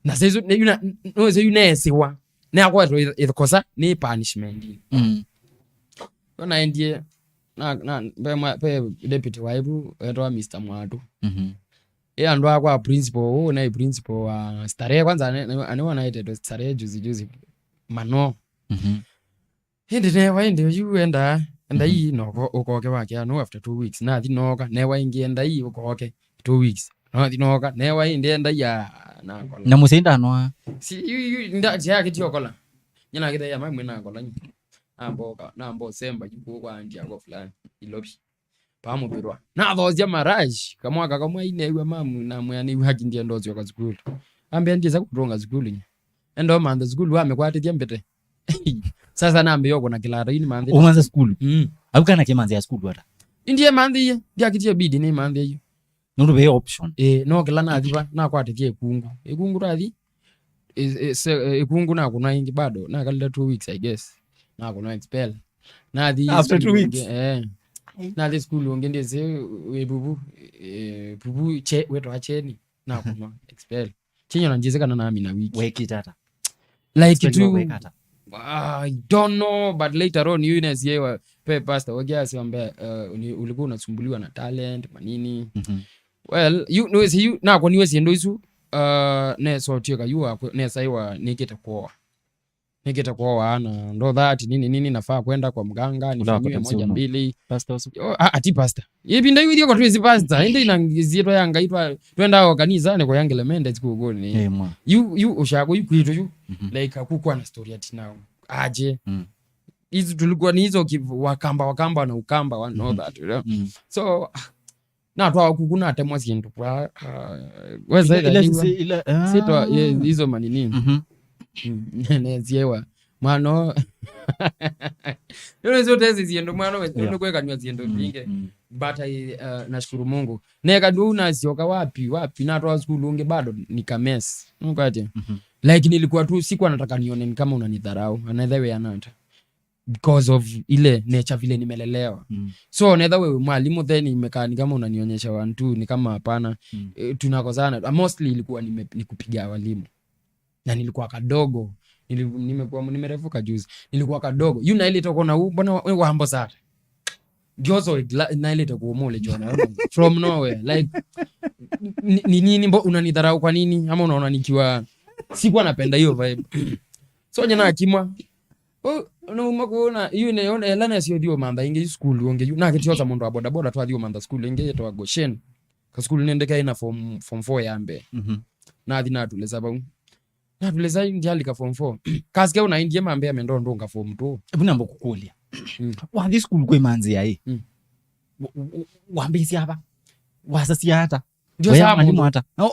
Na saizo ne yuna nose yunesiwa. Ne akwatwa ikosa ni punishment. Mm. Yo naendie na na pe mwa- pe deputy waibu etwa Mister Mwatu. Mhm. E andũ akwa principal, huu na principal wa Starehe kwanza ane- ane- aniwa naitete Starehe juzi juzi. Mano. Mhm. Ĩndĩ newa ĩndĩ yu enda enda Mhm. Ii noko ũkoke wake ano after two weeks. Nathi noka newa ĩngĩ enda ii ũkoke two weeks. Nathi noka newa ĩndĩ enda ii nakola. Na mũsyai ndanoa. Si yu yu nda jake tiokola. Nyina kithaya mai mwina kola nyi. Amboka nambo semba yu kwa ndia kwa fulani. Ilobi. Pamũvĩrwa. Nathoosya marash, kamwaka kamwe ainew'a mamu namwĩa nĩw'a akindie ndosyoka sukulu. Ambĩa ndiĩsa kũtũnga sukulu nye. Enda ũmanthe sukulu wamĩkwatĩthya mbĩte. Sasa nambĩĩa ũkũna kĩlata yu nĩmanthĩte. Ũmanza sukulu? Mm. Au kana kĩmanza ya sukulu ata? Indie manthĩie, ndiakitie bidi nĩmanthĩie. Nũndũ ve option. Ĩĩ, no kĩla nathiva, nakwatĩthie ĩkungu. Ĩkungu tathi, ĩ- ĩ- se- ĩ- ĩkungu nakũnwa ĩngĩ bado nakalile two weeks I guess. Nakũnwa expel. Nathi after two weeks. Eh. Nathi school ũngĩ ndĩsĩ wĩ vuvu, eh, vuvu che wetwa cheni nakũnwa expel. Chinyo na njĩsĩ kana namina wiki. Wekĩte ata? Like expel tu wekata. I don't know, but later on you nesie wa pe pastor wagia siombe uh, ulikuwa unasumbuliwa na talent manini. Mhm. Well, you know, see you nako niwe siendo isu uh, nesotie ka yu akwe nesaiwa nikite kuoa. Nikite kuoa na ndo that nini nini nafaa kwenda kwa mganga nifanyiwe moja mbili. Pastor usu. Oh, ah, ati pastor. Ipi ndio ile kwa tuwezi pastor. Ndio ina zietwa ya ngai twa twenda kwa kanisa ni kwa yangele mende siku goni. Eh mwa. You you ushako you kwitu you. Mhm. Like hakukuwa na story ati now. Aje. Mm. Hizi tulikuwa ni hizo ki- wakamba wakamba na ukamba wa know that you know. Mm. So natwawa kuku natemwa syĩndũ kwa ah, weza ila ila ila sisi- ila ah. Sitwa ye- hizo manini. Mhm. Mm, nesiewa mwana ũũ. Ndio ndio tezi syĩndũ mwana we Mm. Ndio kwekanywa syĩndũ Mm, nyingi mm. But I uh, nashukuru Mungu neka ndio unasioka wapi wapi natwa school unge bado nikames nukwaje. Mhm. Like nilikuwa tu sikuwa nataka nione ni kama unanidharau another way anata because of ile nature vile nimelelewa. Mm. So naweza wewe mwalimu then imekaa ni kama unanionyesha one two ni kama hapana. Mm. E, tunakosana. Ah, mostly ilikuwa nime, nikupiga walimu na nilikuwa kadogo. Nili, nimekuwa nimerefuka juzi. Nilikuwa kadogo yu nailite kuona huu mbona wa- wambo sana. Joso nailite kuumule jona from nowhere like ni- ni nini mbo unanidharau kwa nini ama unaona nikiwa sikuwa napenda hiyo vibe. So nyina akimwa Oh, no uma kuona yu ne ona ela ne sio thio mantha ingi school ungi yu na kitiosa mundu wa boda boda twa thio mantha school ingi yetwa Goshen. Kasukulu nĩndekea ĩna form, form four ya mbee. Mhm. Nathi natulĩsa vau. Natulĩsa ndialika form four. Kasike ũnaendie mambea mendo ndũnga form two. Ebu namba kũkũlya. Mm. Wathi sukulu kwĩ manzĩa ĩ? Mm. Wa- wa- wambĩĩsya ava? Wasasya ata? Ndio Wea saa mwalimu mũndũ. Ata? Oh,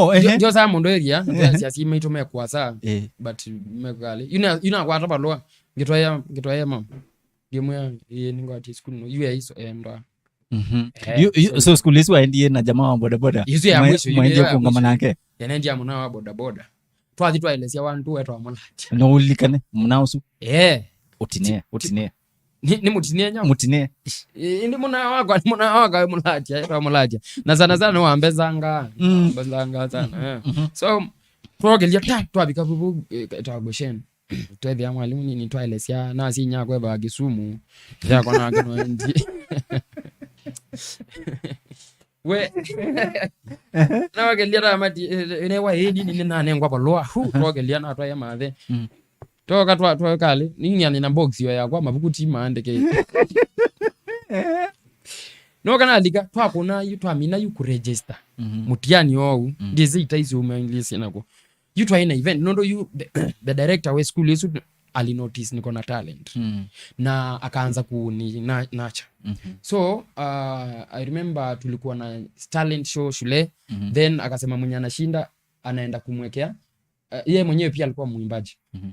oh, ehe. Ndio saa mũndũ ĩria, ndio Ehe. Cia sima itũme kwasa. Eh. But mekale. Yuna, yuna kwata balwa. Ngitwaya, ngitwaya mama. Ndimwe, yeye ningo ati school no. Yue iso endwa. Mhm. Eh, Yu- yu- so- so school isu waendie na jamaa wa bodaboda? Isu ya Mwa- mwisho, yu mwaendie ndio ya kuungama mwisho. Nake? Yanendia muna wa bodaboda. Twathi twaelesya wantu wetwa mulatia. No ulikane, muna usu? Eh. Ũtinĩe, ũtinĩe. Ni, ni mũtinĩe nyau. Mũtinĩe. Ĩ, ĩndĩ mũna wakwa, mũna wakwa wĩ mũlatia, etwa mũlatia. Na sana sana wambezanga. Mm. Wambezanga sana, eh. Mhm. So, twogelia ta, twavika vuvu, eh, etwa Goshen. Twethĩa mwalimu nini twaelesya, nasi inya kweva Kisumu. Yakwa nake no endi. We. Nawagelia ta mati, eh, eh, newa, eh, nini, nini, nanengwa balũa. Hu, twogelia na twaya mathe. Mm. Toka twa, twa kale, nini yani na box yo yakwa, mabuku ti maandĩke. No kana alika, twakũna yu, twamina yu kũregister. Mhm. Mũtiani ou, Mm. ndĩsĩ itaisi ume English nako. Yu twaĩ na event, nondo yu, the, the director wa school isu ali notice niko na talent. Mm. Na akaanza kuni na, nacha. Mhm. So, uh, I remember tulikuwa na talent show shule, Mhm. then akasema mwenye anashinda, anaenda kumwekea, uh, yeye mwenyewe pia alikuwa mwimbaji. Mhm.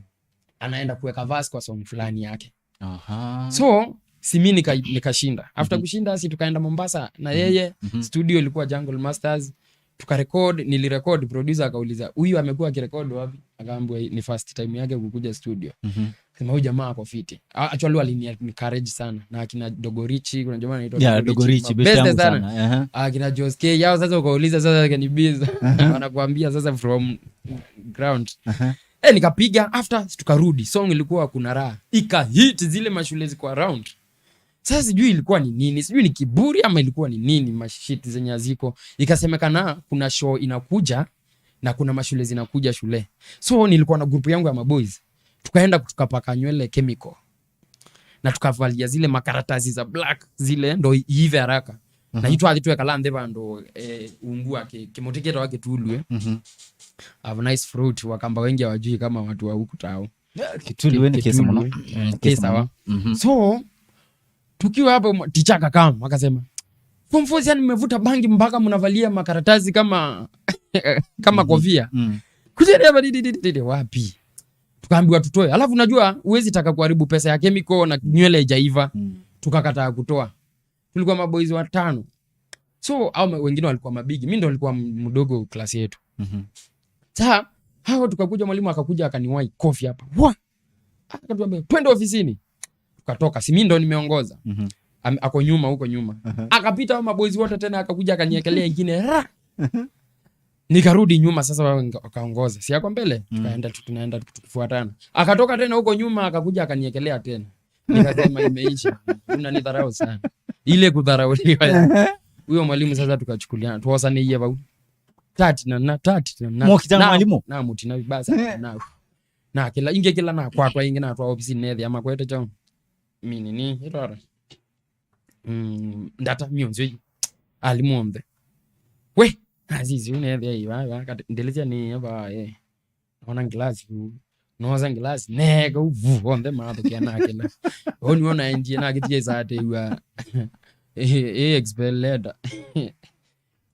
Anaenda kuweka verse kwa song fulani yake. Aha. So, si mi nika-, nikashinda. After Mhm. kushinda, si tukaenda Mombasa na Mhm. yeye, Mhm. studio ilikuwa Jungle Masters. Tukarecord, nilirecord, producer akauliza, "Huyu amekuwa akirecord wapi?" Akaambiwa, "Ni first time yake kukuja studio." Mhm. Sema, "Huyu jamaa ako fiti." A-, actually, walini encourage sana. Na akina Dogo Richie, kuna jamaa anaitwa Yeah, Dogo Dogo Richie, Richie, best mabeste yangu sana. Sana. Aha. Akina Joss K, yao sasa ukauliza sasa kanibiza. Aha. Wanakuambia sasa from ground. Aha. Eh, nikapiga, after, tukarudi. Song ilikuwa kuna raha. Ikahit zile mashule ziko around. Sasa sijui ilikuwa ni nini, sijui ni kiburi ama ilikuwa ni nini, mashit zenye ziko. Ikasemekana kuna show inakuja na kuna mashule zinakuja shule. So nilikuwa na group yangu ya maboys. Tukaenda tukapaka nywele chemical. Na tukavalia zile makaratasi za black, zile ndo iive haraka. Na Mhm. itwathi twekala nthĩ vandũ, eh, ungu wa kĩ-, kĩmũtĩ kĩtawa kĩtulue. Mhm. Have nice fruit, Wakamba wengi hawajui kama watu wa huku tao. Yeah, Kitulu we ni Ki-, kesa mũno. Kitulu, eh, Mm, kesa kesa sawa. Mũno. Mhm. So, tukiwa hapo, mwa-, ticha akakam, akasema, "Form four, yani mmevuta bangi mpaka mnavalia makaratasi kama, kama Mhm. kofia. Mm. Kujeni hapa, didi, didi, didi, wapi?" Tukaambiwa tutoe. Alafu unajua, huwezi taka kuharibu pesa ya chemical na nywele haijaiva. Mm. Tukakataa kutoa. Tulikuwa maboys watano. So, au ma-, wengine walikuwa mabigi. Mi ndo nilikuwa m-, mdogo class yetu. Mhm. Sa, hao tukakuja, mwalimu akakuja akaniwai kofi hapa. Wa! Akatuambia, "Twende ofisini." Tukatoka. Si mi ndo nimeongoza. Mhm. Am-, ako nyuma, huko nyuma. Aha. Akapita hao maboys wote tena, akakuja akaniekelea ingine. Ra! Mhm. Nikarudi nyuma sasa, wao nga-, wakaongoza. Si ako mbele? Mm. Tukaenda tu-, tunaenda tu-, tukifuatana. Akatoka tena huko nyuma, akakuja akaniekelea tena. Nikasema, "Imeisha. Unanidharau sana." Ile kudharauliwa ya. Ehe. Huyo mwalimu sasa tukachukuliana, tuosanĩie vau. Tati na na, tati na na. Mokita na, mwalimu? Na mũtina vibaya sana, Ehe. na. Na kĩla, ingĩ kĩla na kwakwa, ingĩ na twa ofisi nethĩa makwete chao. Mini ni, itwara. Mm, ndata mionzio yu. Alimũ onthe. We, azizi, unethĩa iwa, iwa, kati, ndelezia ni, eva, eh. Naona ngilasi vu. Noosa ngilasi, neka uvu, onthe mathũkia nakĩla. Ũu nĩw'o naendie, nakĩtie satĩw'a. Ĩ, ĩ expel letter.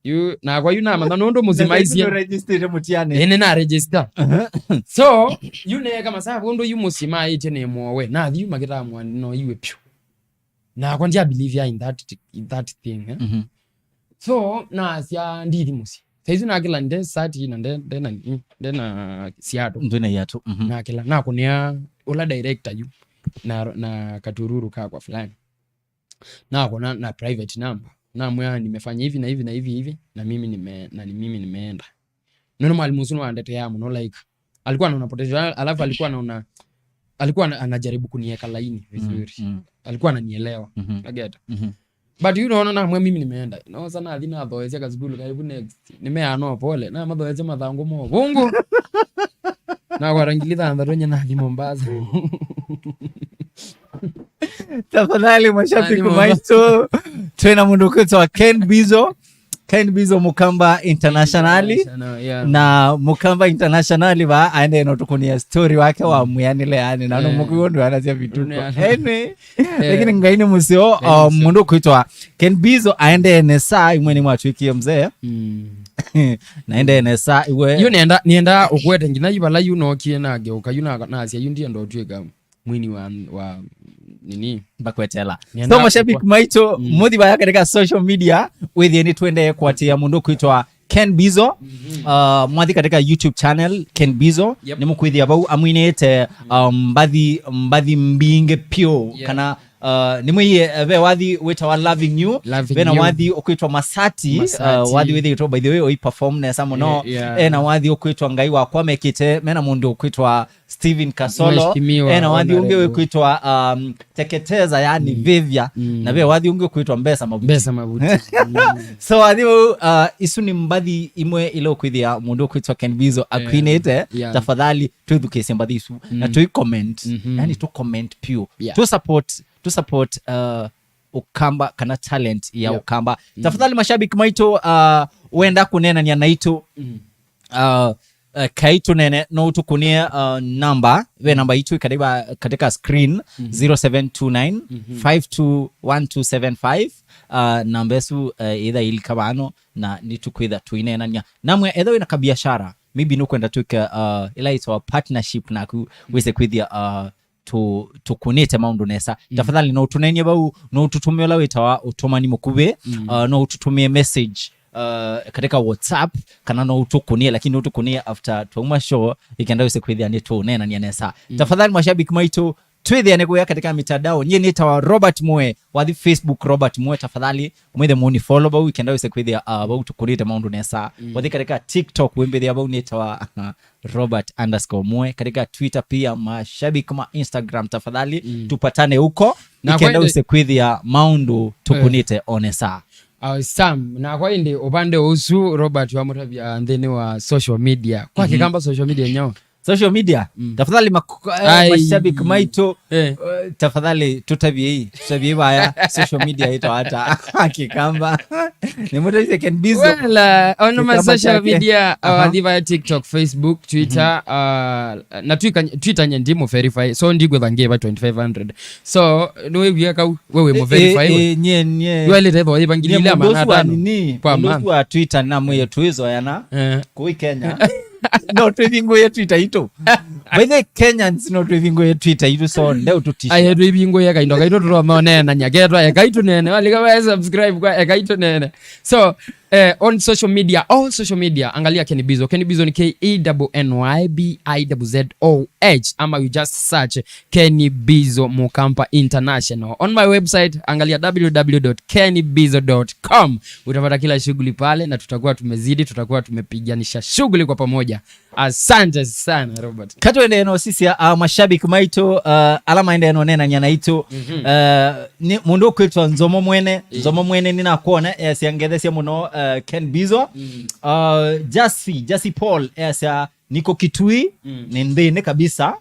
Yu, nakwa yu namanya nũndũ mũsyĩ maisye. Register mũtianĩ. Ĩĩ, nĩna register. Aha. So, yu neeka masaa ũndũ yu mũsyĩ maĩtye nĩ mwowe. Nathi yu makĩtaa mwana no iwe piũ. Nakwa ndia believe in that, in that thing, eh? Mhm. So, nasya ndithi mũsyĩ. Saizi nakĩla nde sati na nde, nde na, nde na siato. Ndwĩ na iatũ. Mhm. Nakĩla, nakũnĩa ũla director yu. Na, na katururu kakwa fulani. Nakũna na private number. Namwĩa nimefanya hivi na hivi na hivi hivi, na mimi nime-, na ni mimi nimeenda. Nũndũ mwalimu ũsu nĩwandeteaa mũno, like, alikuwa anaona potential, alafu alikuwa anaona, alikuwa ana-, anajaribu kunieka laini vizuri. Mm, mm. Alikuwa ananielewa. Mhm. Nageta. Mhm. But you know, namwĩa mimi nimeenda. No, sana athi nathoesya kasukulu karibu next. Nimeano pole. Na mathoesya mathangũ mo. Vungu. Na kwa rangi litha anda twenye nathi Mombasa. Tafadhali, mashabiki Nathi Mombasa. Maitũ, twĩna mũndũ ũkwĩtwa Ken Bizo. Ken Bizo Mukamba Internationally. International, yeah. Na Mukamba Internationally va aendee no tukunia story wake wa mwianile yani na no Eh. mukuo ndo anasya vituko. Nĩ- Anyway, lakini Ngai nĩ mũseo, uh, mũndũ kwitwa Ken Bizo aendee nesa, imwe nĩ mwatwikie mzee. Mm. Na aendee nesa iwe. Yu nienda nienda ukwete nginya yu vala yu nokie na ngeuka yu na nasya yu ndienda utwika mwini wa wa nini. Mbakwetela. Nienda So mashabiki kukwa- maitũ, mũthi vaya katika social media, wĩthie nĩ twendee kwatia mũndũ kwitwa Ken Bizo. Uh, mwathi katika YouTube channel Ken Bizo. Yep. Nĩ mũkwĩthia vau amwinĩte, um, mbathi mbathi mbingĩ pio, Yeah. kana uh, nĩ mwĩie, eh, ve wathi wĩtawa Loving You. Loving Ve na You. Wathi ũkwĩtwa Masati. Masati. Uh, wathi wĩthĩĩtwo by the way ũi perform nesa mũno. Eh, yeah. E na wathi ũkwĩtwa Ngai Wakwa Mekĩte, mena mũndũ ũkwĩtwa Steven Kasolo. Mheshimiwa E na wathi ũngĩ Honorable. Ũkwĩtwa, um, Teketeza, yani Vivya. Mm. Na ve wathi ũngĩ ũkwĩtwa Mbesa Mavuti. Mbesa Mavuti. Mm. So wathi ũũ, uh, isu nĩ mbathi imwe ila ũkwĩthĩa mũndũ ũkwĩtwa Ken Bizo akwinĩte. Yeah. Tafadhali twĩthukĩĩsye mbathi isu na Mm. tũi comment. Mhm. Yani tũ comment pio. Yeah. Tũ support, tũ support, uh, Ũkamba kana talent ya Yeah. Ũkamba. Tafadhali mashabiki maitũ, uh, wenda kũneenania naitũ, Mm. uh, uh, kai tũnene, no ũtũkũnĩe, uh, namba. Ve namba itũ ĩkataiva katika screen, zero seven two nine, five two one two seven five. Uh, namba ĩsu, uh, ĩtha ilika vano na nĩtũkwĩtha tũineenania. Namwe, etha wĩna kabiashara, maybe nũkwenda twĩke, uh, ĩla ĩtawa partnership naku, wĩse kwĩthĩa, uh, tũ- tũkũnĩte maũndũ nesa. Tafadhali no ũtũnenie vau, no ũtũtũmĩe ũla wĩtawa ũtũmani mũkuvĩ, uh, no ũtũtũmĩe message, uh, katika WhatsApp, kana no ũtũkũnĩe, lakini no ũtũkũnĩe after twauma show, ĩkenda wĩse kwĩthĩa nĩ tũneenania nesa. Tafadhali mashabiki maitũ, twĩthĩane kũya katika mitandao. Nyie nĩtawa Robert Mwe, wathi Facebook Robert Mwe, tafadhali mwĩthe mũni follow vau, ĩkenda wĩse kwĩthĩa, uh, vau tũkũnĩte maũndũ nesa. Wathi katika TikTok wĩmbĩthĩa vau nĩtawa Robert underscore Mwe. Katika Twitter pia, mashabiki ma Instagram, tafadhali tupatane huko. Na Ĩkenda kwende- wĩse kwĩthĩa maũndũ tũkũnĩte o nesa. Uh, Sam, na kwa ĩndĩ ũvande ũsu Robert wamũtavya nthĩnĩ wa social media. Kwa Kĩkamba social media nyao. Social media, tafadhali mak- eh, Ai. Mashabiki maitũ, Eh. eh, tafadhali tũtaviei, tũtaviei vaya social media ĩtawa ata Kĩkamba. Nĩmũtaise Ken Bizo. Well, uh, on my Kĩkamba social chake. Media, uh, Aha. Wathi vaya TikTok, Facebook, Twitter, uh, na Twitter, Twitter nye ndimo verify. So ndigwetha ngiva twenty-five hundred. So nĩwĩw'ĩa kau wewe mo verify Eh, we. Eh, nye nye Wele tetho iva ngili Nye ile mũndũ amana ũsu wa tano. nini, Kwa mũndũ month. Ũsu wa Twitter na mwĩe tuizoyana. Eh. Kũi Kenya. No twĩvingũie Twitter itũ. By the way, Kenyans no twĩvingũie Twitter itũ, so ndeu tũtisha. Aye twĩvingũie kaindo kaitũ tũtomaoneenany'a ketwa ekai tũnene. Walika wa subscribe kwa ekai tũnene. So, eh, on social media, all social media, angalia Kenny Bizo. Kenny Bizo ni K E N N Y B I Z Z O H, ama you just search Kenny Bizo Mukamba International. On my website, angalia w w w dot kenny bizo dot com. Utapata kila shughuli pale na tutakuwa tumezidi, tutakuwa tumepiganisha shughuli kwa pamoja. Asante sana, Robert. Katwende no sisia, uh, mashabiki maitũ, uh, ala maendee no nenanya naitũ. Uh, nĩ mũndũ ũkwĩtwa Nzomo Mwene. Nzomo Mwene nĩnakwona, easya ngethesia mũno, uh, Ken Bizo. Uh, Jasi, Jasi Paul, easya niko Kitui, nĩ nthĩnĩ kabisa.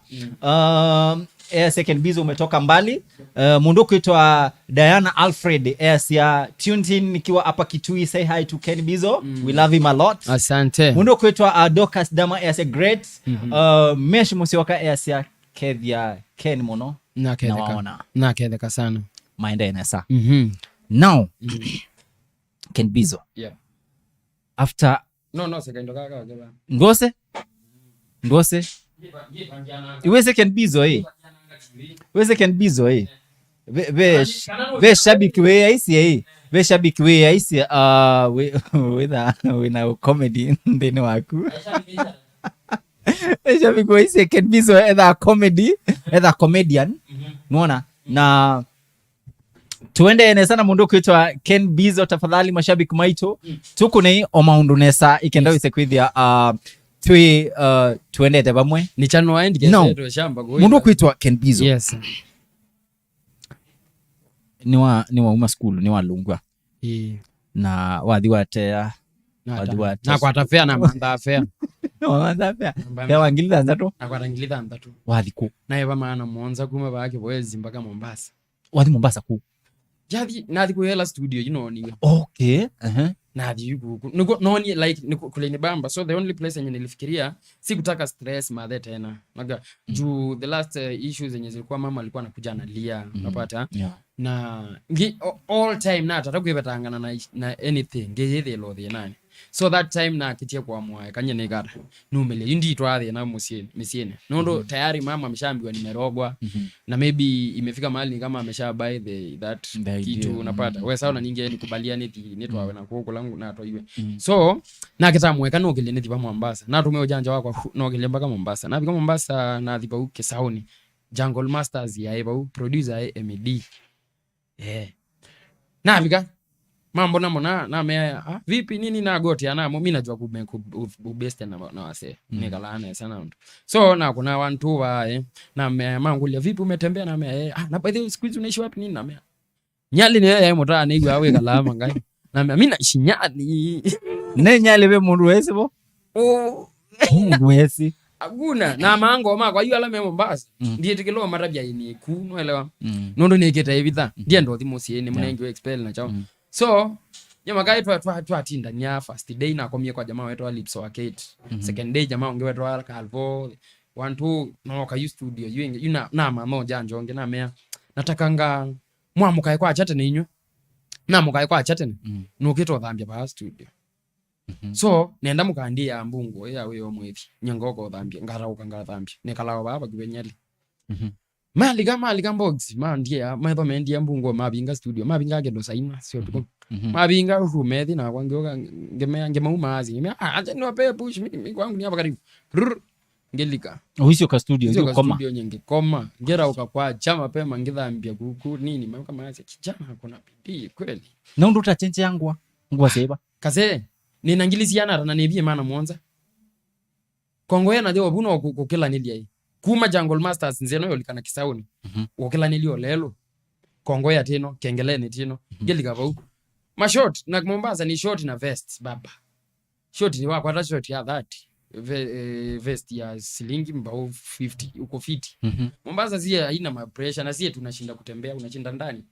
Uh, easya Ken Bizo umetoka mbali. Uh, mũndũ ũkwĩtwa Diana Alfred, easya tuned in nikiwa hapa Kitui, say hi to Ken Bizo. We love him a lot. Asante. Mũndũ ũkwĩtwa, uh, Dorcas Dama, easya great. Uh, Mesh Musyoka, easya kethia Ken mũno. Naketheka. Nawaona. Naketheka sana. Maendee nesa. Mhm. Now, Ken Bizo. Yeah. After No, no, sekaindũ kaka wakeva. Ndwose? Ndwose? Iwese Ken Bizo, eh? Iwese Ken Bizo, eh? Ve, ve, ve shabiki we aisi, eh? Ve shabiki we aisi, uh, we, we na, we na comedy nthĩnĩ waku. Ve shabiki we aisi Ken Bizo, etha comedy, etha comedian. Nuona? Na tuendee nesa na mũndũ ũkwĩtwa Ken Bizo, tafadhali mashabiki maitũ. Tũkũnei o maũndũ nesa, ĩkenda wĩse kwĩthĩa, uh, twĩ, uh, tuendete vamwe. Ni chano aendi No. Keseto shamba kwa Mũndũ ũkwĩtwa Ken Bizo. Yes. Nĩwa, nĩwauma sukulu, nĩwalungwa. Ĩĩ. Na wathi watea, Na wathi ta- watea. Na kwata fea na mantha fea. Nĩwamantha fea. Mantha- Fea wa ngili thanthatũ. Na kwata ngili thanthatũ. Wathi kũ? Na eva maana mũonza kuma vaa Kĩboezi mpaka Mombasa. Wathi Mombasa kũ? Jathi, nathi kũyela studio ino niwe. Okay. Uh-huh. Nathi yu kuku. Niko, nonie, like, niko, kule ni bamba. So the only place yenye nilifikiria, sikutaka stress mathe tena. Naga, juu the last, eh, issues zenye zilikuwa mama alikuwa anakuja analia, unapata? Yeah. Na, ngi, o-, all time na tata kwivetangana na, na anything, ngi yithi lo thi nani. So that time na kitie kwa mwae, kanye ni gara. Numele, yu nditwa thi na musie, misiene. Nondo tayari mama ameshaambiwa nimerogwa. Na maybe imefika mahali ni kama amesha buy the, that The idea. kitu, unapata. We sawa na ninge nikubaliane thi, nitwawe na kuku langu na atwaiwe. So, nake ta mweka nokile nithi pa Mombasa. Natume ujanja wakwa, hu, nokile mpaka Mombasa. Nafika Mombasa, nathi pau Kisauni. Jungle Masters yaĩ pau, producer yaĩ M D. Eh. Nafika. Mambo namo na, namea, "Ah, vipi nini na goti ya namo?" Mi najua kume-, ku-, u-, ubeste na, na wase. Nikalaa nesa na undu. So, nakuna wantu vae. Namea, mangulia, "Vipi umetembea?" Namea, "Eh, ah, na by the way, siku hizi unaishi wapi nini?" Namea, "Nyali nĩyo yaĩ mũtaa nĩw'aa wĩkalaa mangai." Namea, "Mi naishi Nyali." Ne Nyali ve mũndũ wesi vo? Oh. Mũndũ wesi. Hakuna. Na mango makwa yu ala me Mombasa. Ndiĩtĩkĩlwa matavya ini ku, nwelewa? Nũndũ nĩkĩte ĩvitha. Ndienda ũthi mũsyĩ, nĩ mũnengiwe expel na chao. So, yo makai twa, twa, twatindania first day nakomie kwa jamaa wetwa Lips wa Kate. Second day jamaa ũngĩ wetwa Calvo. Wantu noka yu studio, yu ĩngĩ, yu na, na mama ũja njonge, namea, "Natakanga mwamũkae kwa cha tene inywe." Namũkae kwa cha tene. Nũkĩte ũthambia vaa studio. So, nenda mũkandie ya mbungu, ya wĩo mwithi. Nye ngoka ũthambia, ngataũka ngathambia. Nĩkalawa vaa vakuvĩ Nyali. Malika, malika box, mandie ya, metho mendie mbungu, mavinga studio, mavinga kĩndũ saina, sio tuko. Mavinga uhu methi na kwa ngioka, ngemea, ngemauma azi. Ngemea, "Ah, acha niwape push, mi, mi kwangu ni hapa karibu." Rrr. Ngelika. Ũisyoka studio, Ndio ka ngĩkoma. studio nye ngĩkoma. Ngerauka kwa cha mapema, ngĩthambia kuku, nini, mamka mazi, "Kijana, kuna bidii, kweli." Na ũndũ ũtachenje ya ngwa, ngwa seva. Kase, nina ngili siana ata na nĩvie mana mũonza. Kongo ya nathĩwa vu no kũ-, kũkĩlanĩlya ĩ. Kuma Jungle Masters nzĩa ĩno yolikana Kisauni. Kũkĩlanĩlya olelo. Kongo ya tino, kengeleni tino. Ngelika vau. Ma short, na Mombasa ni short na vest, baba. Short ni wakwata short ya thirty. Ve-, eh, vest ya silingi mbao fifty, uko fiti. Mombasa sie haina ma pressure, na sie tunashinda kutembea, unashinda ndani.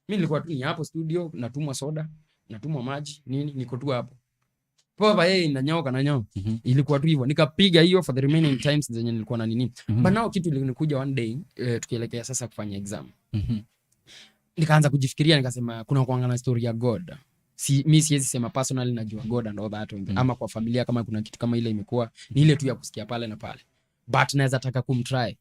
Mi nilikuwa tu ni hapo studio, natumwa soda, natumwa maji, nini, niko tu hapo. Pova yeye inanyoka na nyo. Ilikuwa tu hivyo. Nikapiga hiyo for the remaining times zenye nilikuwa na nini. But now kitu ilinikuja one day, eh, tukielekea sasa kufanya exam. Nikaanza kujifikiria, nikasema, "Kuna kuanga na story ya God." Si, mi siwezi sema personally najua God and all that. Ama kwa familia kama kuna kitu kama ile imekuwa, ni ile tu ya kusikia pale na pale. But naweza taka kumtry.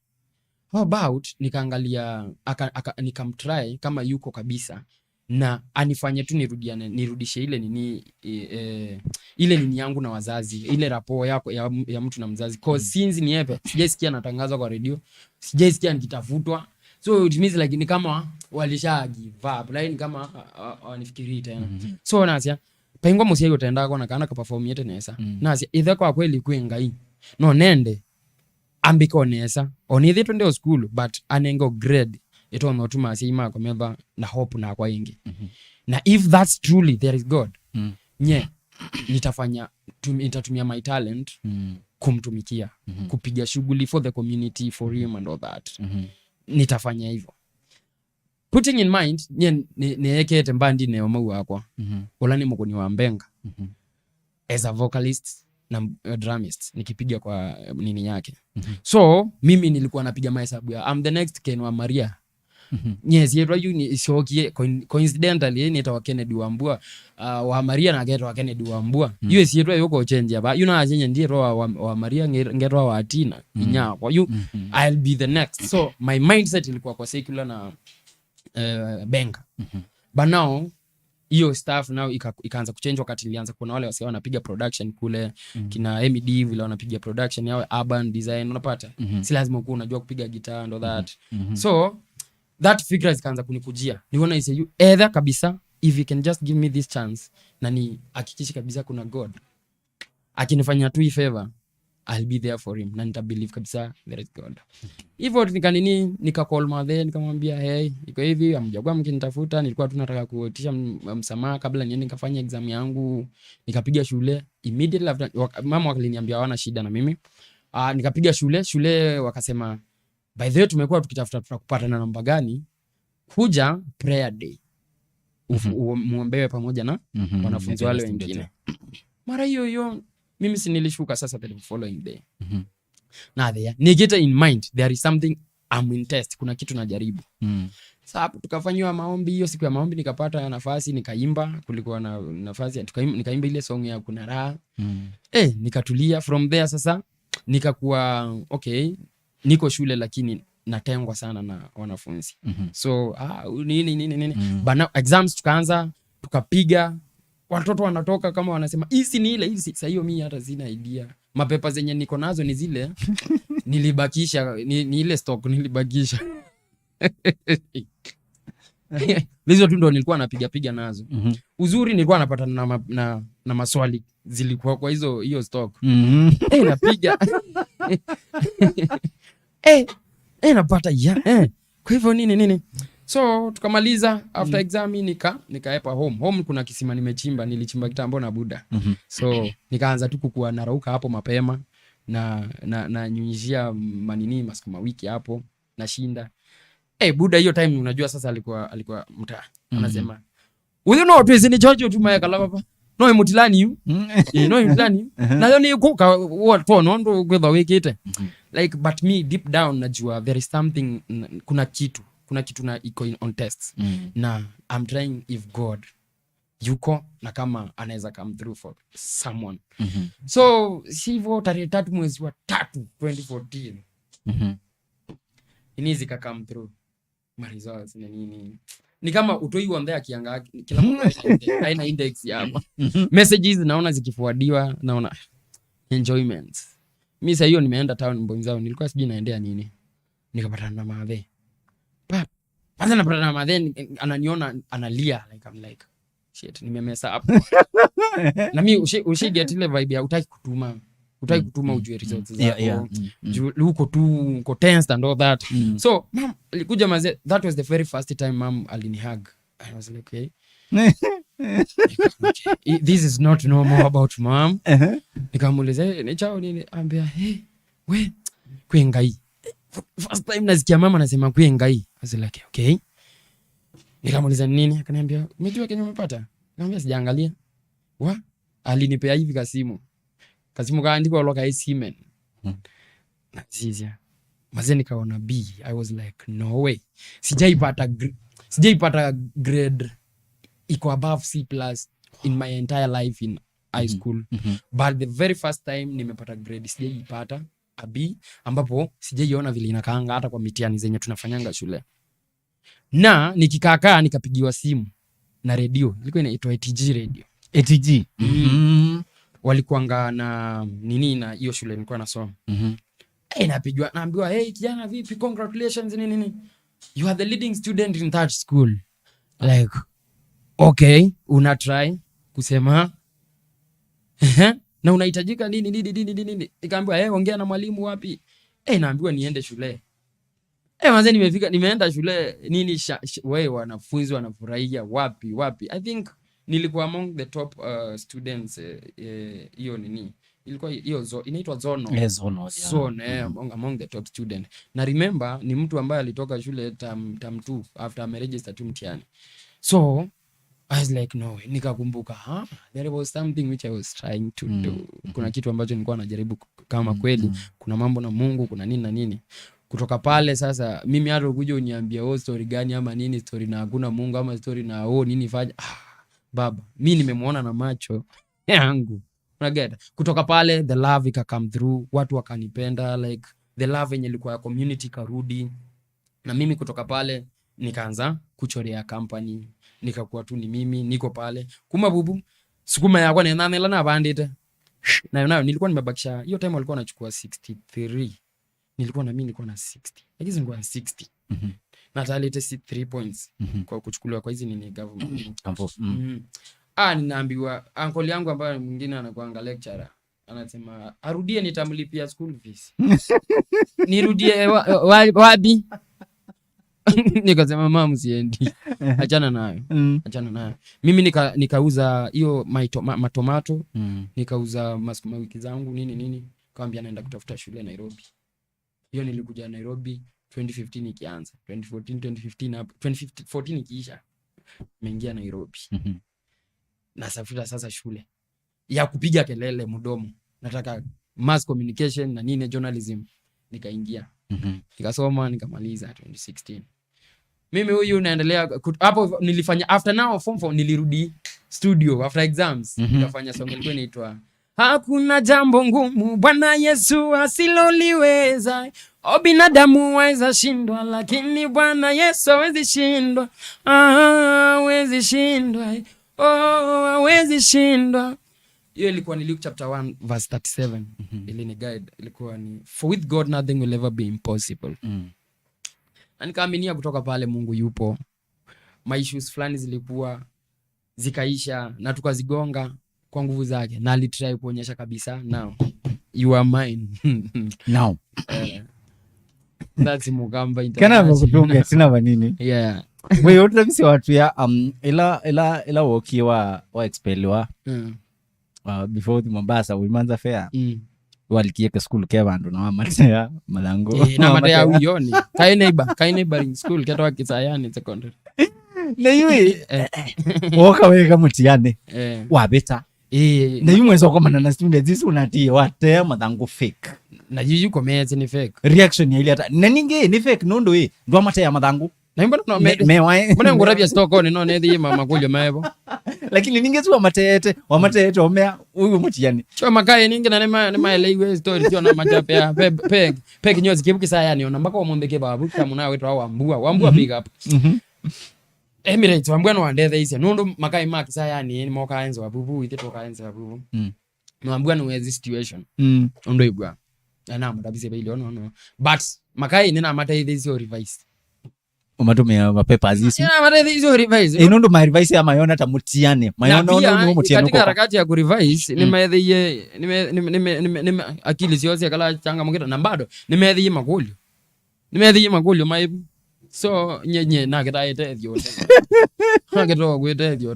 How about nikaangalia, aka, aka, nikamtry kama yuko kabisa, na anifanye tu nirudiane, nirudishe ile nini, i-, eh, ile nini yangu na wazazi, ile rapport yako ya, ya mtu na mzazi. 'Cause since ni epe, sijaisikia natangazwa kwa redio, sijaisikia nikitafutwa. So it means, like, ni kama walisha give up, like, ni kama, ah, ah, hawanifikirii tena. So nasia, paingwa mũsyai ũtendaa kona kana kaperformiete nesa. Nasia, ithe kwa kweli kwĩ Ngai, no nende ambĩke o nesa. O nĩthĩtwe nde o sukulu, but anenge o grade ĩtonya ũtuma asyai makwa meva na hope nakwa ĩngĩ. Na if that's truly there is God, nye, nitafanya, tum-, nitatumia my talent kumtumikia, kupiga shughuli for the community, for him and all that. Nitafanya hivyo. Putting in mind, nye nĩ-, nĩekete mbandinĩ ya ũmau wakwa, ũla nĩ Mũkũni wa Mbenga, as a vocalist na, uh, drumist, nikipiga kwa, uh, nini yake. So, mimi nilikuwa napiga mahesabu ya, I'm the next Ken wa Maria. Nye syĩtwa yu nĩsyokie, coin-, coincidentally, nĩtawa Kennedy Wambua, uh, wa Maria na aketwa Kennedy Wambua. Yu syĩtwa yũka ũchenjia va, yu naachenjia ndietwa wa, wa, wa Maria, nge-, ngetwa wa Tina, inyakwa. Yu, I'll be the next. So, my mindset ilikuwa kwa secular na, eh, Benga. But now, hiyo stuff now ika-, ikaanza kuchange wakati nilianza kuona wale wasee wanapiga production kule, kina M D vile wanapiga production yao, urban design, unapata? Si lazima ukuwa unajua kupiga guitar and all that. So, that fikra zikaanza kunikujia. Nikaona ise, you either kabisa, if you can just give me this chance, na nihakikishe kabisa kuna God. Akinifanya tu hii favor, I'll be there for him, na nita believe kabisa there is God. Hivyo tu nikanini, nika call mother, nikamwambia, "Hey, iko hivi, hamjakuwa mkinitafuta, nilikuwa tu nataka kuitisha m-, msamaha kabla niende nikafanye exam yangu." Nikapiga shule, immediately after, wak-, mama waliniambia hawana shida na mimi. Ah, nikapiga shule, shule wakasema, "By the way, tumekuwa tukitafuta tutakupata na namba gani? Kuja prayer day." Uf- Mhm. uo- muombewe pamoja na Mhm. wanafunzi wale Nĩkĩo wengine. Mara hiyo hiyo, mimi si nilishuka sasa the following day. Mhm. Na there, nigete in mind, there is something, I'm in test, kuna kitu najaribu. Mm. Sasa hapo tukafanyiwa maombi, hiyo siku ya maombi nikapata nafasi, nikaimba, kulikuwa na nafasi, tukaim, nikaimba ile song ya Kuna Raha. Mm. Eh, nikatulia from there sasa, nikakuwa, okay, niko shule lakini natengwa sana na wanafunzi. Mhm. So, ah, nini, nini, nini. Mm. But now, exams tukaanza, tukapiga, watoto wanatoka kama wanasema, "Hii si ni ile, hii si," saa hiyo mi hata sina idea. Mapepa zenye niko nazo ni zile, nilibakisha, ni, ni ile stock, nilibakisha. Hizo tu ndo nilikuwa napiga piga nazo. Mhm. Uzuri nilikuwa napata na, ma- na, na maswali zilikuwa kwa hizo, hiyo stock. Mhm. Eh, napiga. Eh, eh, napata ya, eh. Kwa hivyo nini, nini? So, tukamaliza, after Mm. exam, nika, nikaepa home. Home kuna kisima nimechimba, nilichimba kitambo na Buda. Mhm. So, nikaanza tu kukua narauka hapo mapema, na, na, na nyunyizia manini masukuma wiki hapo, nashinda. Eh, Buda hiyo time unajua sasa alikuwa, alikuwa mtaa. Mhm. Anasema, "Uyu no twisi ni chocho tu maekala papa. No imutilani yu." Mm. Eh, no imutilani yu. Mhm. Nayo ni kuka, wa, to no ndo kwetha wikite. Mhm. Like, but me deep down najua there is something, n- kuna kitu, kuna kitu na iko in, on tests. Mm. Na I'm trying if God yuko na kama anaweza come through for someone. Mhm. So, si hivyo, tarehe tatu mwezi wa tatu twenty fourteen. Mhm. Nini zika come through. Ma results na nini. Ni kama utoi wonthe akianga, kila mtu aina index, aina index ya hapa. Mhm. Messages naona zikifuadiwa, naona enjoyment. Mi saa hiyo nimeenda town, Mbonzau, nilikuwa sijui naendea nini. Nikapatana na Mathe. Pap. Kwanza napatana na Mathe, ni- ananiona, analia, like, I'm like, "Shit, nimemesa up." Na mi ushi, ushi get ile vibe ya utaki kutuma. Utaki Mm, kutuma mm, ujue mm. Results Yeah, zako. Yeah. Mm, mm. Juu uko tu, uko tensed and all that. Mm. So, mom alikuja, mazee, that was the very first time mom alinihug. I was like, "Okay. Okay. I- this is not normal about mom." Uh-huh. Nikamuuliza, "Eh, ni chao nini?" Ambia, "Hey, we, kwe Ngai." F- first time nasikia mama anasema, "Kwe Ngai." I was like, "Okay." Nikamuuliza, "Ni nini?" Akaniambia, "Umejua kenye umepata?" Nikamwambia, "Sijaangalia." Wa? Alinipea hivi kasimu. Kasimu kaandikwa loka isimen. Hmm. Na sisia. Mazee, nikaona B. I was like, "No way." Sijaipata gr- sijaipata grade iko above C plus in my entire life in high Mhm. school. Mhm. But the very first time nimepata grade sijaipata, a B, ambapo sijaiona vile inakaanga hata kwa mitihani zenye tunafanyanga shule. Na nikikaakaa nikapigiwa simu na redio, ilikuwa inaitwa A T G radio. A T G. Mm. Mhm. Walikuanga na nini na hiyo shule nilikuwa nasoma. Mhm. Eh, napigiwa, naambiwa, "Hey, kijana, vipi? Congratulations, nini, nini. You are the leading student in that school." Like, okay, una try kusema, "Ehe, na unahitajika nini, nini, nini, nini, nini?" Nikaambiwa, "Eh, ongea na mwalimu wapi?" Eh, naambiwa niende shule. Eh, manze, nimefika, nimeenda shule, nini, sha, sh- we, wanafunzi wanafurahia, wapi, wapi. I think nilikuwa among the top, uh, students, eh, eh, hiyo nini. Ilikuwa hiyo zo-, inaitwa zonal. Eh, zonal, yeah. Zone, eh, Mm. among, among the top student. Na remember, ni mtu ambaye alitoka shule term, term two after ameregister tu mtihani. So, I was like, "No way." Nikakumbuka, huh? There was something which I was trying to Mm, do. Kuna mhm. kitu ambacho nilikuwa najaribu ku- kama Mm, kweli, mm. kuna mambo na Mungu, kuna nini na nini. Kutoka pale sasa, mimi hata ukuje uniambia, "Oh, story gani ama nini, story na hakuna Mungu ama story na, oh, nini fanya." Ah, baba, mi nimemuona na macho yangu. Unageta? Kutoka pale, the love ika come through, watu wakanipenda, like, the love yenye ilikuwa ya community ikarudi. Na mimi kutoka pale, nikaanza kuchorea company, nikakuwa tu ni mimi, niko pale. Kuma bubu, sukuma yakwa nenanela navandite. Nayo, nayo, nilikuwa nimebakisha, hiyo time walikuwa wanachukua sixty-three. Nilikuwa na mimi nilikuwa na sixty. Lakini nilikuwa na sixty. Mhm. Na talete si three points Mhm. kwa kuchukuliwa kwa hizi nini government. Kampo. Mm. Mm. Ah, ninaambiwa, uncle yangu ambaye mwingine anakuanga lecturer, anasema, "Arudie, nitamlipia school fees." "Nirudie wa, wa, wapi?" Nikasema, "Mom, siendi." Achana nayo. Mm. Achana nayo. Mimi nika, nikauza hiyo maito-, ma, matomato, Mm. nikauza masukuma wiki zangu, nini, nini. Kawambia naenda kutafuta shule Nairobi. Hiyo nilikuja Nairobi twenty fifteen ikianza. Twenty fourteen, twenty fifteen hapo. Twenty fourteen ikiisha. Nimeingia Nairobi. Mhm. Natafuta sasa shule ya kupiga kelele mdomo. Nataka mass communication na nini, journalism. Nikaingia. Mhm. Nikasoma, nikamaliza twenty sixteen. Mimi huyu naendelea kut-, hapo nilifanya, after now form four nilirudi studio after exams. Mhm. Nikafanya song ilikuwa inaitwa "Hakuna jambo ngumu Bwana Yesu asiloliweza. O binadamu waweza shindwa, lakini Bwana Yesu hawezi shindwa. Ah, hawezi shindwa. Oh, hawezi shindwa." Hiyo ilikuwa ni Luke chapter one verse thirty-seven. Mhm. Ili ni guide, ilikuwa ni, "For with God nothing will ever be impossible." Mm. Na nikaaminia kutoka pale Mungu yupo. My issues fulani zilikuwa, zikaisha, na tukazigonga kwa nguvu zake, na alitry kuonyesha kabisa, "Now, you are mine." Now. Eh, that's Mukamba Kana International. Vakutunga, sina vanini. Yeah. Wĩ, ũtũtavisye watu ya, um, ila, ila, ila wokie wa, wa expeliwa. Mm. Uh, before the Mombasa, Women's Affair. Mm. Walikie ke school ke vandu na wamatea mathangũ. Eh, na matea wioni. Kai neighbor, kai neighboring school, ketwa Kisayani Secondary. Na yui, eh, woka weka mutiani. Eh. Wabeta. Eh. Na yu mwesa komana na students isu unatie watea mathangũ fake. Na yu yu komete ni fake. Reaction ya ile ata. Na ningi ni fake nundu ĩ, ndwa matea mathangũ. Na mbona no me, me, me wae. Mbona ngũtavya stock-inĩ no nethi ma makũlyo maevo. Lakini ningi tu wamateete, wamateete omea, uyu mutiani. Sio makai ningi na nima, nimaeleiwe story, sio na machapea, pe, pe, pe kinyozi kibu Kisayani, ona mpaka ũmũnthĩ kĩ babu, kama na wetwa Wambua, Wambua. Mhm. Big up. Mhm. Emirates, Wambua no andetheisye, nũndũ makai ma Kisayani, nĩ moka enzo abubu, ithe toka enzo abubu. Mm. No Wambua no ezi situation. Mm. Ũndũ igwa. Na namũtavisye bailio, no, no. But makai nĩ namateithĩisye revise. Umatumia ma papers isu. Nĩ namateithĩisye kũ revise. Ĩ, nũndũ ma revise ya mayona ta mutiani. Na mayona pia, ũndũ mutiani katika harakati ya kũ revise, mm, nĩmeethĩie, nĩme-, nĩme-, nĩme-, nĩme-, nĩme-, akili syoo syakala changamũkĩte. Na bado, nĩmeethĩie makũlyo. Nĩmeethĩie makũlyo maivu. So, nye, nye, nakĩtaa ĩtethyo. Nakĩtaa kwĩtethyo.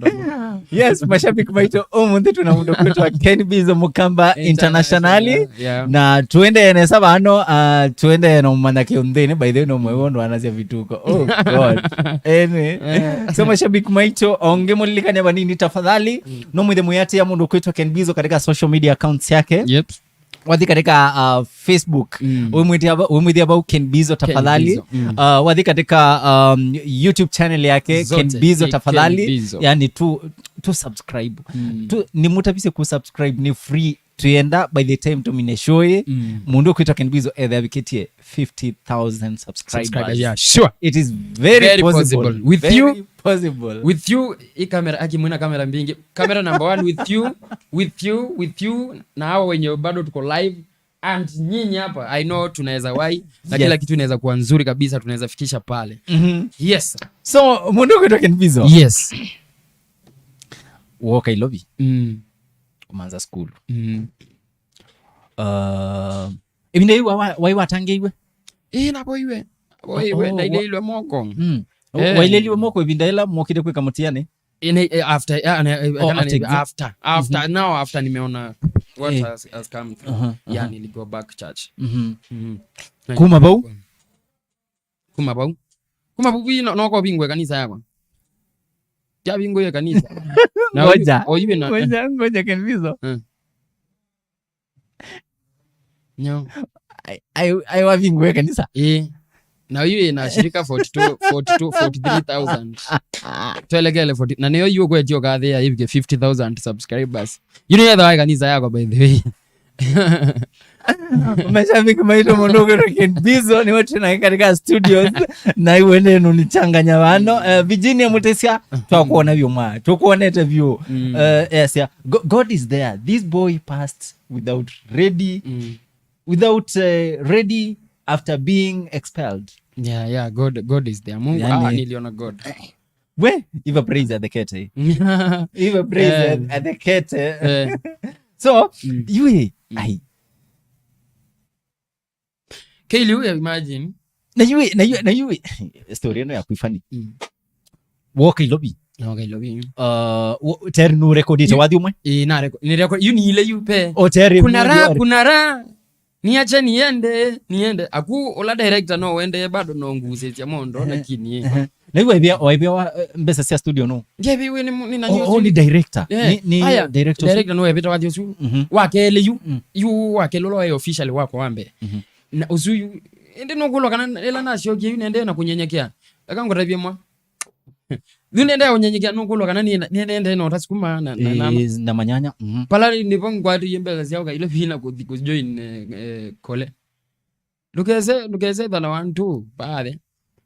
Yes, mashabiki maitũ, ũmũnthĩ twĩna mũndũ kwĩtwa Ken Bizo Mukamba International, International. Yeah. Na tuendee nesa vano, uh, tuendee na ũmanya kĩũnthĩnĩ, by the way, no mwe wondũ anasya vituko. Oh God. Ene. Eh. So mashabiki maitũ, onge mũlilikane vanini tafadhali. Mm. No mwĩthe mũyatĩa mũndũ kwĩtwa Ken Bizo katika social media accounts yake. Yep. Wathi katika, uh, Facebook. Mm. Wĩmwĩthĩa va-, wĩmwĩthĩa vau Ken Bizo Ken tafadhali. Bizo. Mm. Uh, wathi katika, um, YouTube channel yake zote, Ken Bizo Ken tafadhali. Bizo. Yani tu, tu subscribe. Mm. Tu, ni mũtavisye ku subscribe ni free. Tuyenda by the time tumine show ĩ, mm, mũndũ kwĩtwa Ken Bizo ethe avikĩtie fifty thousand subscribers. Subscribers, yeah, sure. It is very, very possible. Possible. With you, very possible. With you, hii kamera, aki mwina kamera mbingi. Kamera number one, with you, with you, with you, na hawa wenye bado tuko live, and nyinyi hapa, I know tunaweza wahi, na, yes, kila kitu inaweza kuwa nzuri kabisa, tunaweza fikisha pale. Mhm. Yes. So, mũndũ kwĩtwa Ken Bizo. Yes. Woka Ilovi. Mm. Kumanza school. Mm. Uh, ĩvinda yĩu wa-, wa-, waĩ watangĩiwe? Ĩĩ, navoiwe. Navoiwe, oh, oh, ndaileilwe moko. Mm. Eh. Waileliwe moko ĩvinda ĩla mokire kwĩka mũtiani? Ĩĩ, nĩ, eh, after, ah, ne, eh, oh, kana after nĩ exam? After, after, mhm, now after nimeona what, eh, has, has come through. Aha, yeah, aha. Nili go back church. Mhm. Mhm. Kuma vau? Kuma vau. Kuma vau, vi no, no ko vingwe kanisa yakwa. Kya vingwe kanisa. Na ngoja. Oyu, oyu na, ngoja, ngoja Ken Bizo. Eh. Nyo. Ai, ai, ai, wavingwe kanisa? Eh. Na hiyo ina shirika forty-two, forty-two, forty-three thousand. Twelekele forty, na niyo hiyo kwetia kathi ya hivi fifty thousand subscribers. You know the kanisa yako, by the way. Mashabiki maitũ, mũndũ ũkwĩtwa Ken Bizo nĩwe twĩ nake katika studios. Na iwe nenu nichanganya vano. Eh, Virginia Mutesia, twakuona vyũ mwa. Tukuonete vyũ. Mm. Eh, yes, yeah. Go-, God is there. This boy passed without ready, mm, without, eh, ready after being expelled. Yeah, yeah, God, God is there. Mungu, yani, ah, niliona God. We, iva praise athekete. Iva praise, eh, athekete. Eh. So, mm, yui, mm, ai. Kaylee, you imagine. Na yui, na yui, na yui. Story ĩno ya kwifani. Mm. Woka Ilovi. Woka Ilovi. Uh, wo-, tayari nũ recordite wathi ũmwe? Ĩĩ, na reco-, ni reco-, yu ni ile yu pe. O tayari kuna nũ raha, kuna raha. Niache niende, niende. Aku ũla director no wende bado no ngusĩsya mondo, ehe, lakini, eh. Ehe. Na iwe waivia, waivia wa, eh, mbesa cia studio no? Ngeviwe ni mu-, ni nani? Oh, oh, ni director. Yeah. Ni, ni aya, director. Director no wevita wathi usu. Mhm. Wa kelĩ yu. Mm. Yu wa kelĩ ũla wa officially wakwa wa mbee. Mhm. Na usu yu, ende no kulwa kana ila nasyokie yu nende na kunyenyekea. Aka ngotavye mwa. Yu nende kunyenyekea no kulwa kana ni, ni nende no tasukuma na, na, na. Eh, na manyanya. Mhm. Pala nipo ngwatiie mbesa syao kailo vina kuthi kujoin, eh, eh, kole. Ndukese, ndukese thana wantu baadhi.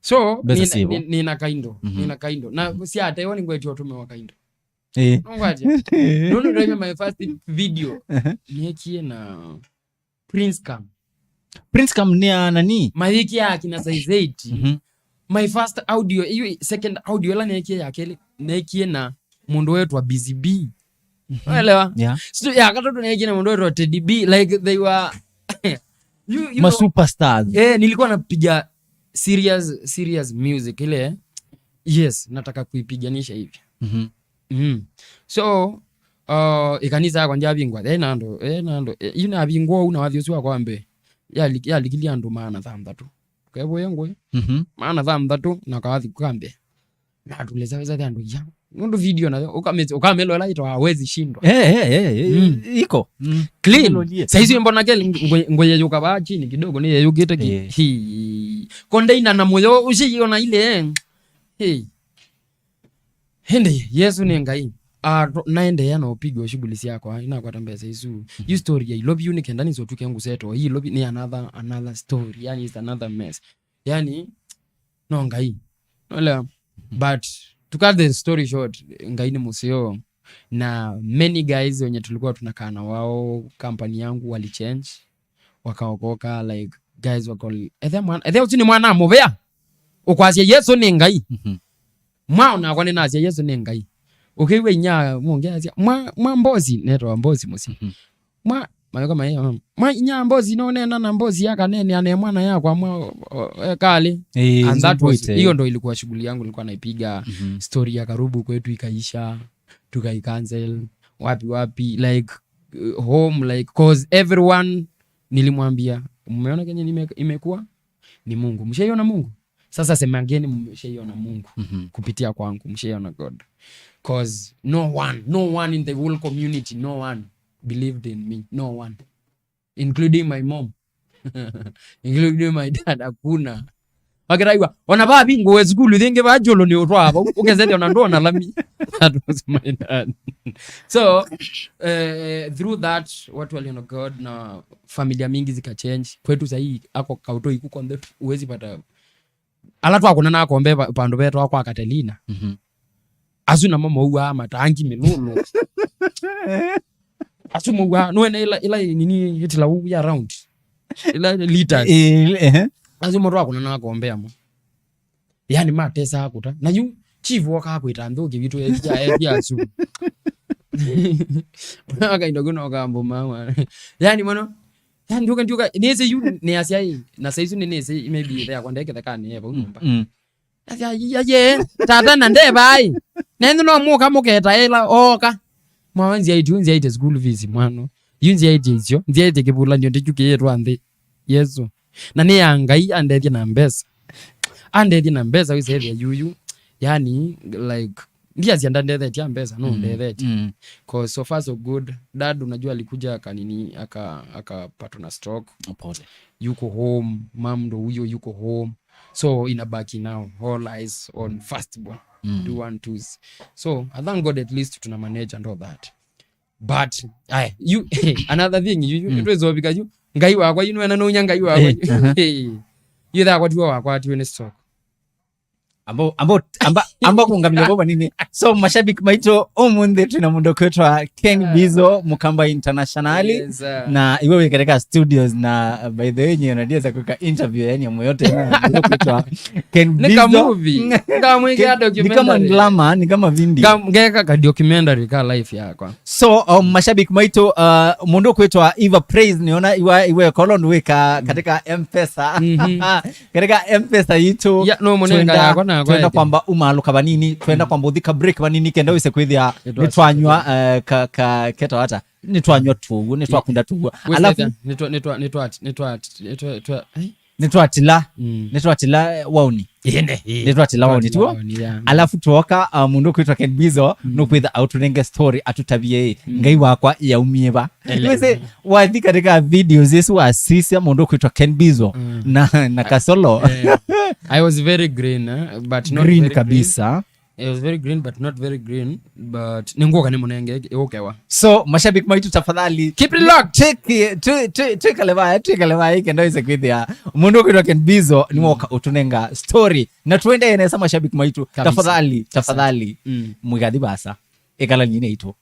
So, mbesa nina, sivo. Ni-, nina kaindo, mhm, nina kaindo. Na, mhm, siatewa ningwetio tume wa kaindo. Eh. Nongwatia. Nunu ndio my first video. Aha. Niekie na Prince Cam. Prince Cam ni a nani? Mathiki ya kina size eight. Mhm. My first audio, hiyo second audio ila niekie ya kelĩ, niekie na mũndũ wetwa Busy B. Mhm. Unaelewa? Yeah. So, ya katatu niekie na mũndũ wetwa Teddy B. Like, they were, you, you know, ma superstars. Eh, nilikuwa napiga serious, serious music ile. Yes, nataka kuipiganisha hivi. Mhm. Mm. So, uh, ikanisa yakwa ndyavingwa, eh, nando, eh, nando, eh, yu navingwa ũu na wathi ũsu wakwa mbee. Yali-, yalikilie andũ maana thanthatũ. Kevoya ngũĩ. Mhm. Maana thanthatũ na kawathi kukambe. Na tuleza weza thĩ andũ ya. Nũndũ video na ũkame-, ũkamelo ĩla ĩtwa hawezi shindwa. Eh, eh, eh, eh, mm, iko. Mm. Clean. Ĩlolie. Saizi mbona ke ngwe-, ngweyeyũka vaa chini kidogo, nĩ yeyũkĩte ki-, eh, hi. Container na mũyo ũcio iona ile. Hey. Hindi, Yesu nĩ Ngai. Ah, to-, naendeea na upigo shughuli syakwa, inakwata mbesa isu. Mhm. Yu story ya Ilovi yu nĩ kenda nĩsyo tuke nguseto. Hii Ilovi nĩ another, another story. Yani, it's another mess. Yani, no Ngai. Unaelewa? Mhm. But to cut the story short, Ngai nĩ mũseo. Na many guys wenye tulikuwa tunakaa na wao, company yangu walichange. Wakaokoka, like, guys wako, ethe mwana, ethe ũsu nĩ mwana mũvea. Ũkwasya Yesu nĩ Ngai. Mhm. Mwa onakwa nĩnasya Yesu nĩ Ngai. Ũkĩw'a inya mũngĩ asya, "Mwa, mwa mbosi," netawa mbosi mũsyĩ. Mhm. "Mwa, mayoka maĩ, um, mwa inya mbosi no nena na mbosi ya kanene ane mwana yakwa mwa, o, o, ekalĩ." Eh, and that was, nzungũite. Hiyo ndo ilikuwa shughuli yangu, nilikuwa naipiga. Mhm. Story ya Karibu Kwetu ikaisha, tukaicancel, wapi wapi, like, uh, home, like, 'cause everyone nilimwambia, "Mmeona kenye nime-, imekuwa? Ni Mungu. Mshaiona Mungu? Sasa semangeni mshaiona Mungu, mhm, kupitia kwangu, mshaiona God." 'Cause no one, no one in the whole community, no one believed in me. No one. Including my mom. Including my dad, hakuna. Wakĩraigua, ona vavingũwe sukulu thĩngĩ vaa jũlũ nĩ ũtwaa vau, ũkesete ona ndũona lami. That was my dad. So, eh, through that, watu waliona God na familia mingi zikachange. Kwetu sahii, ako kautoi kuko nde, huwezi pata. Ala twakũna na kombe pa-, pandu vetwa kwa Katelina. Mhm. Asu namo mauaa matangi milulu. Asu mauaa, no ene ila, ila nini, itilau ya round. Ila liters. Eh, ehe. Asu mo twakũna na kombe amo. Yani matesa kuta. Na yu chief woka kwita nthuki vitu ya, ya, ya asu. Akainda kuno kambo mama. Yani mwana, yani nduka nduka, nese yu ni asyai, na saizu ni nese maybe ithea kwa ndeke thakani eva nyumba. Mm. Aye, aye, tata na ndevai. Nendu no muka muketa ila oka. Mwa nziaiti, nziaiti school fees mwana. Yu nziaiti isyo, nziaiti kivula ndio ndichu kiitwa nthi. Yesu. Na ni ya Ngai andethie na mbesa. Andethie na mbesa wisethia yuyu. Yani, like, ndiasya ndandethetye mbesa, no, mm, ndethetye. Mm. 'Cause so far so good. Dad, unajua, alikuja akanini, aka-, akapatwa na stroke. Pole. Yuko home, mom ndo huyo yuko home. So inabaki now all eyes on first born. Mm. Do one twos. So I thank God at least tuna manage and all that. But, aya, you, another thing, you, you, mm, twezovika you, Ngai wakwa, you know, na no nya Ngai wakwa. Eh, aha. Hey. You that what you are, what you in stock. Ambao, ambao, amba, amba kuungamia baba nini? So, mashabiki maitũ, ũmũnthĩ twĩna mũndũ kwĩtwa Ken, ah, Bizo, Mũkamba International. Yes, sir. Na iwe wĩ katika studios na, uh, by the way, nyie nadiweza kuweka interview, yani, ya moyo yote, na kwĩtwa Ken Bizo. Ni ka movie. Ngamwĩkĩa documentary. Ni kama drama, ni kama vindi. Ngam-, ngeka ka documentary ka life yakwa. So, um, mashabiki maitũ, uh, mũndũ kwĩtwa Eva Praise, niona iwa, iwe kolo ndwĩka, mm, katika M-Pesa. Mhm. Katika M-Pesa yitũ. Ya, no, mũnenga twenda, yakwa na twenda kwete. Kwamba umaluka vanini, twenda, mm, kwamba uthika break vanini, kenda wĩse kwĩthĩa nĩtwanywa, uh, ka, ka, keta wata. nĩtwanywa tũw'o, nĩtwakunda tũw'o. Alafu nĩtwa nĩtwa nĩtwa nĩtwa nĩtwa nĩtwa eh? Nĩtwatila, mm, nĩtwatila wauni. Ĩĩ, nĩ, ĩĩ. Nĩtwatila wauni, twatila tiw'o? Wauni, yeah. Alafu twoka, uh, mũndũ kwĩtwa Ken Bizo, mm, nũkwĩtha aũtũnenge story, atũtavye, mm, Ngai wakwa yaumie va. Ele. Wĩsĩ, wathi katika videos isu wasisya mũndũ kwĩtwa Ken Bizo, mm, na, na Kasolo. Eh, I was very green, eh, but not green very kabisa. Green. I was very green, but not very green, but nĩngũka nĩ mũnenge ũkewa. So, mashabiki maitũ, tafadhali, keep it locked. Twĩkale vaya, twĩkale vaya, kenda wĩse kwĩthĩa mũndũ kwĩtwa Ken Bizo nĩwoka ũtũnenga story. Na tuendee nesa, mashabiki maitũ. Kabisa. Tafadhali, tafadhali, mm, mũigathi vasa. Ĩkalani naitũ.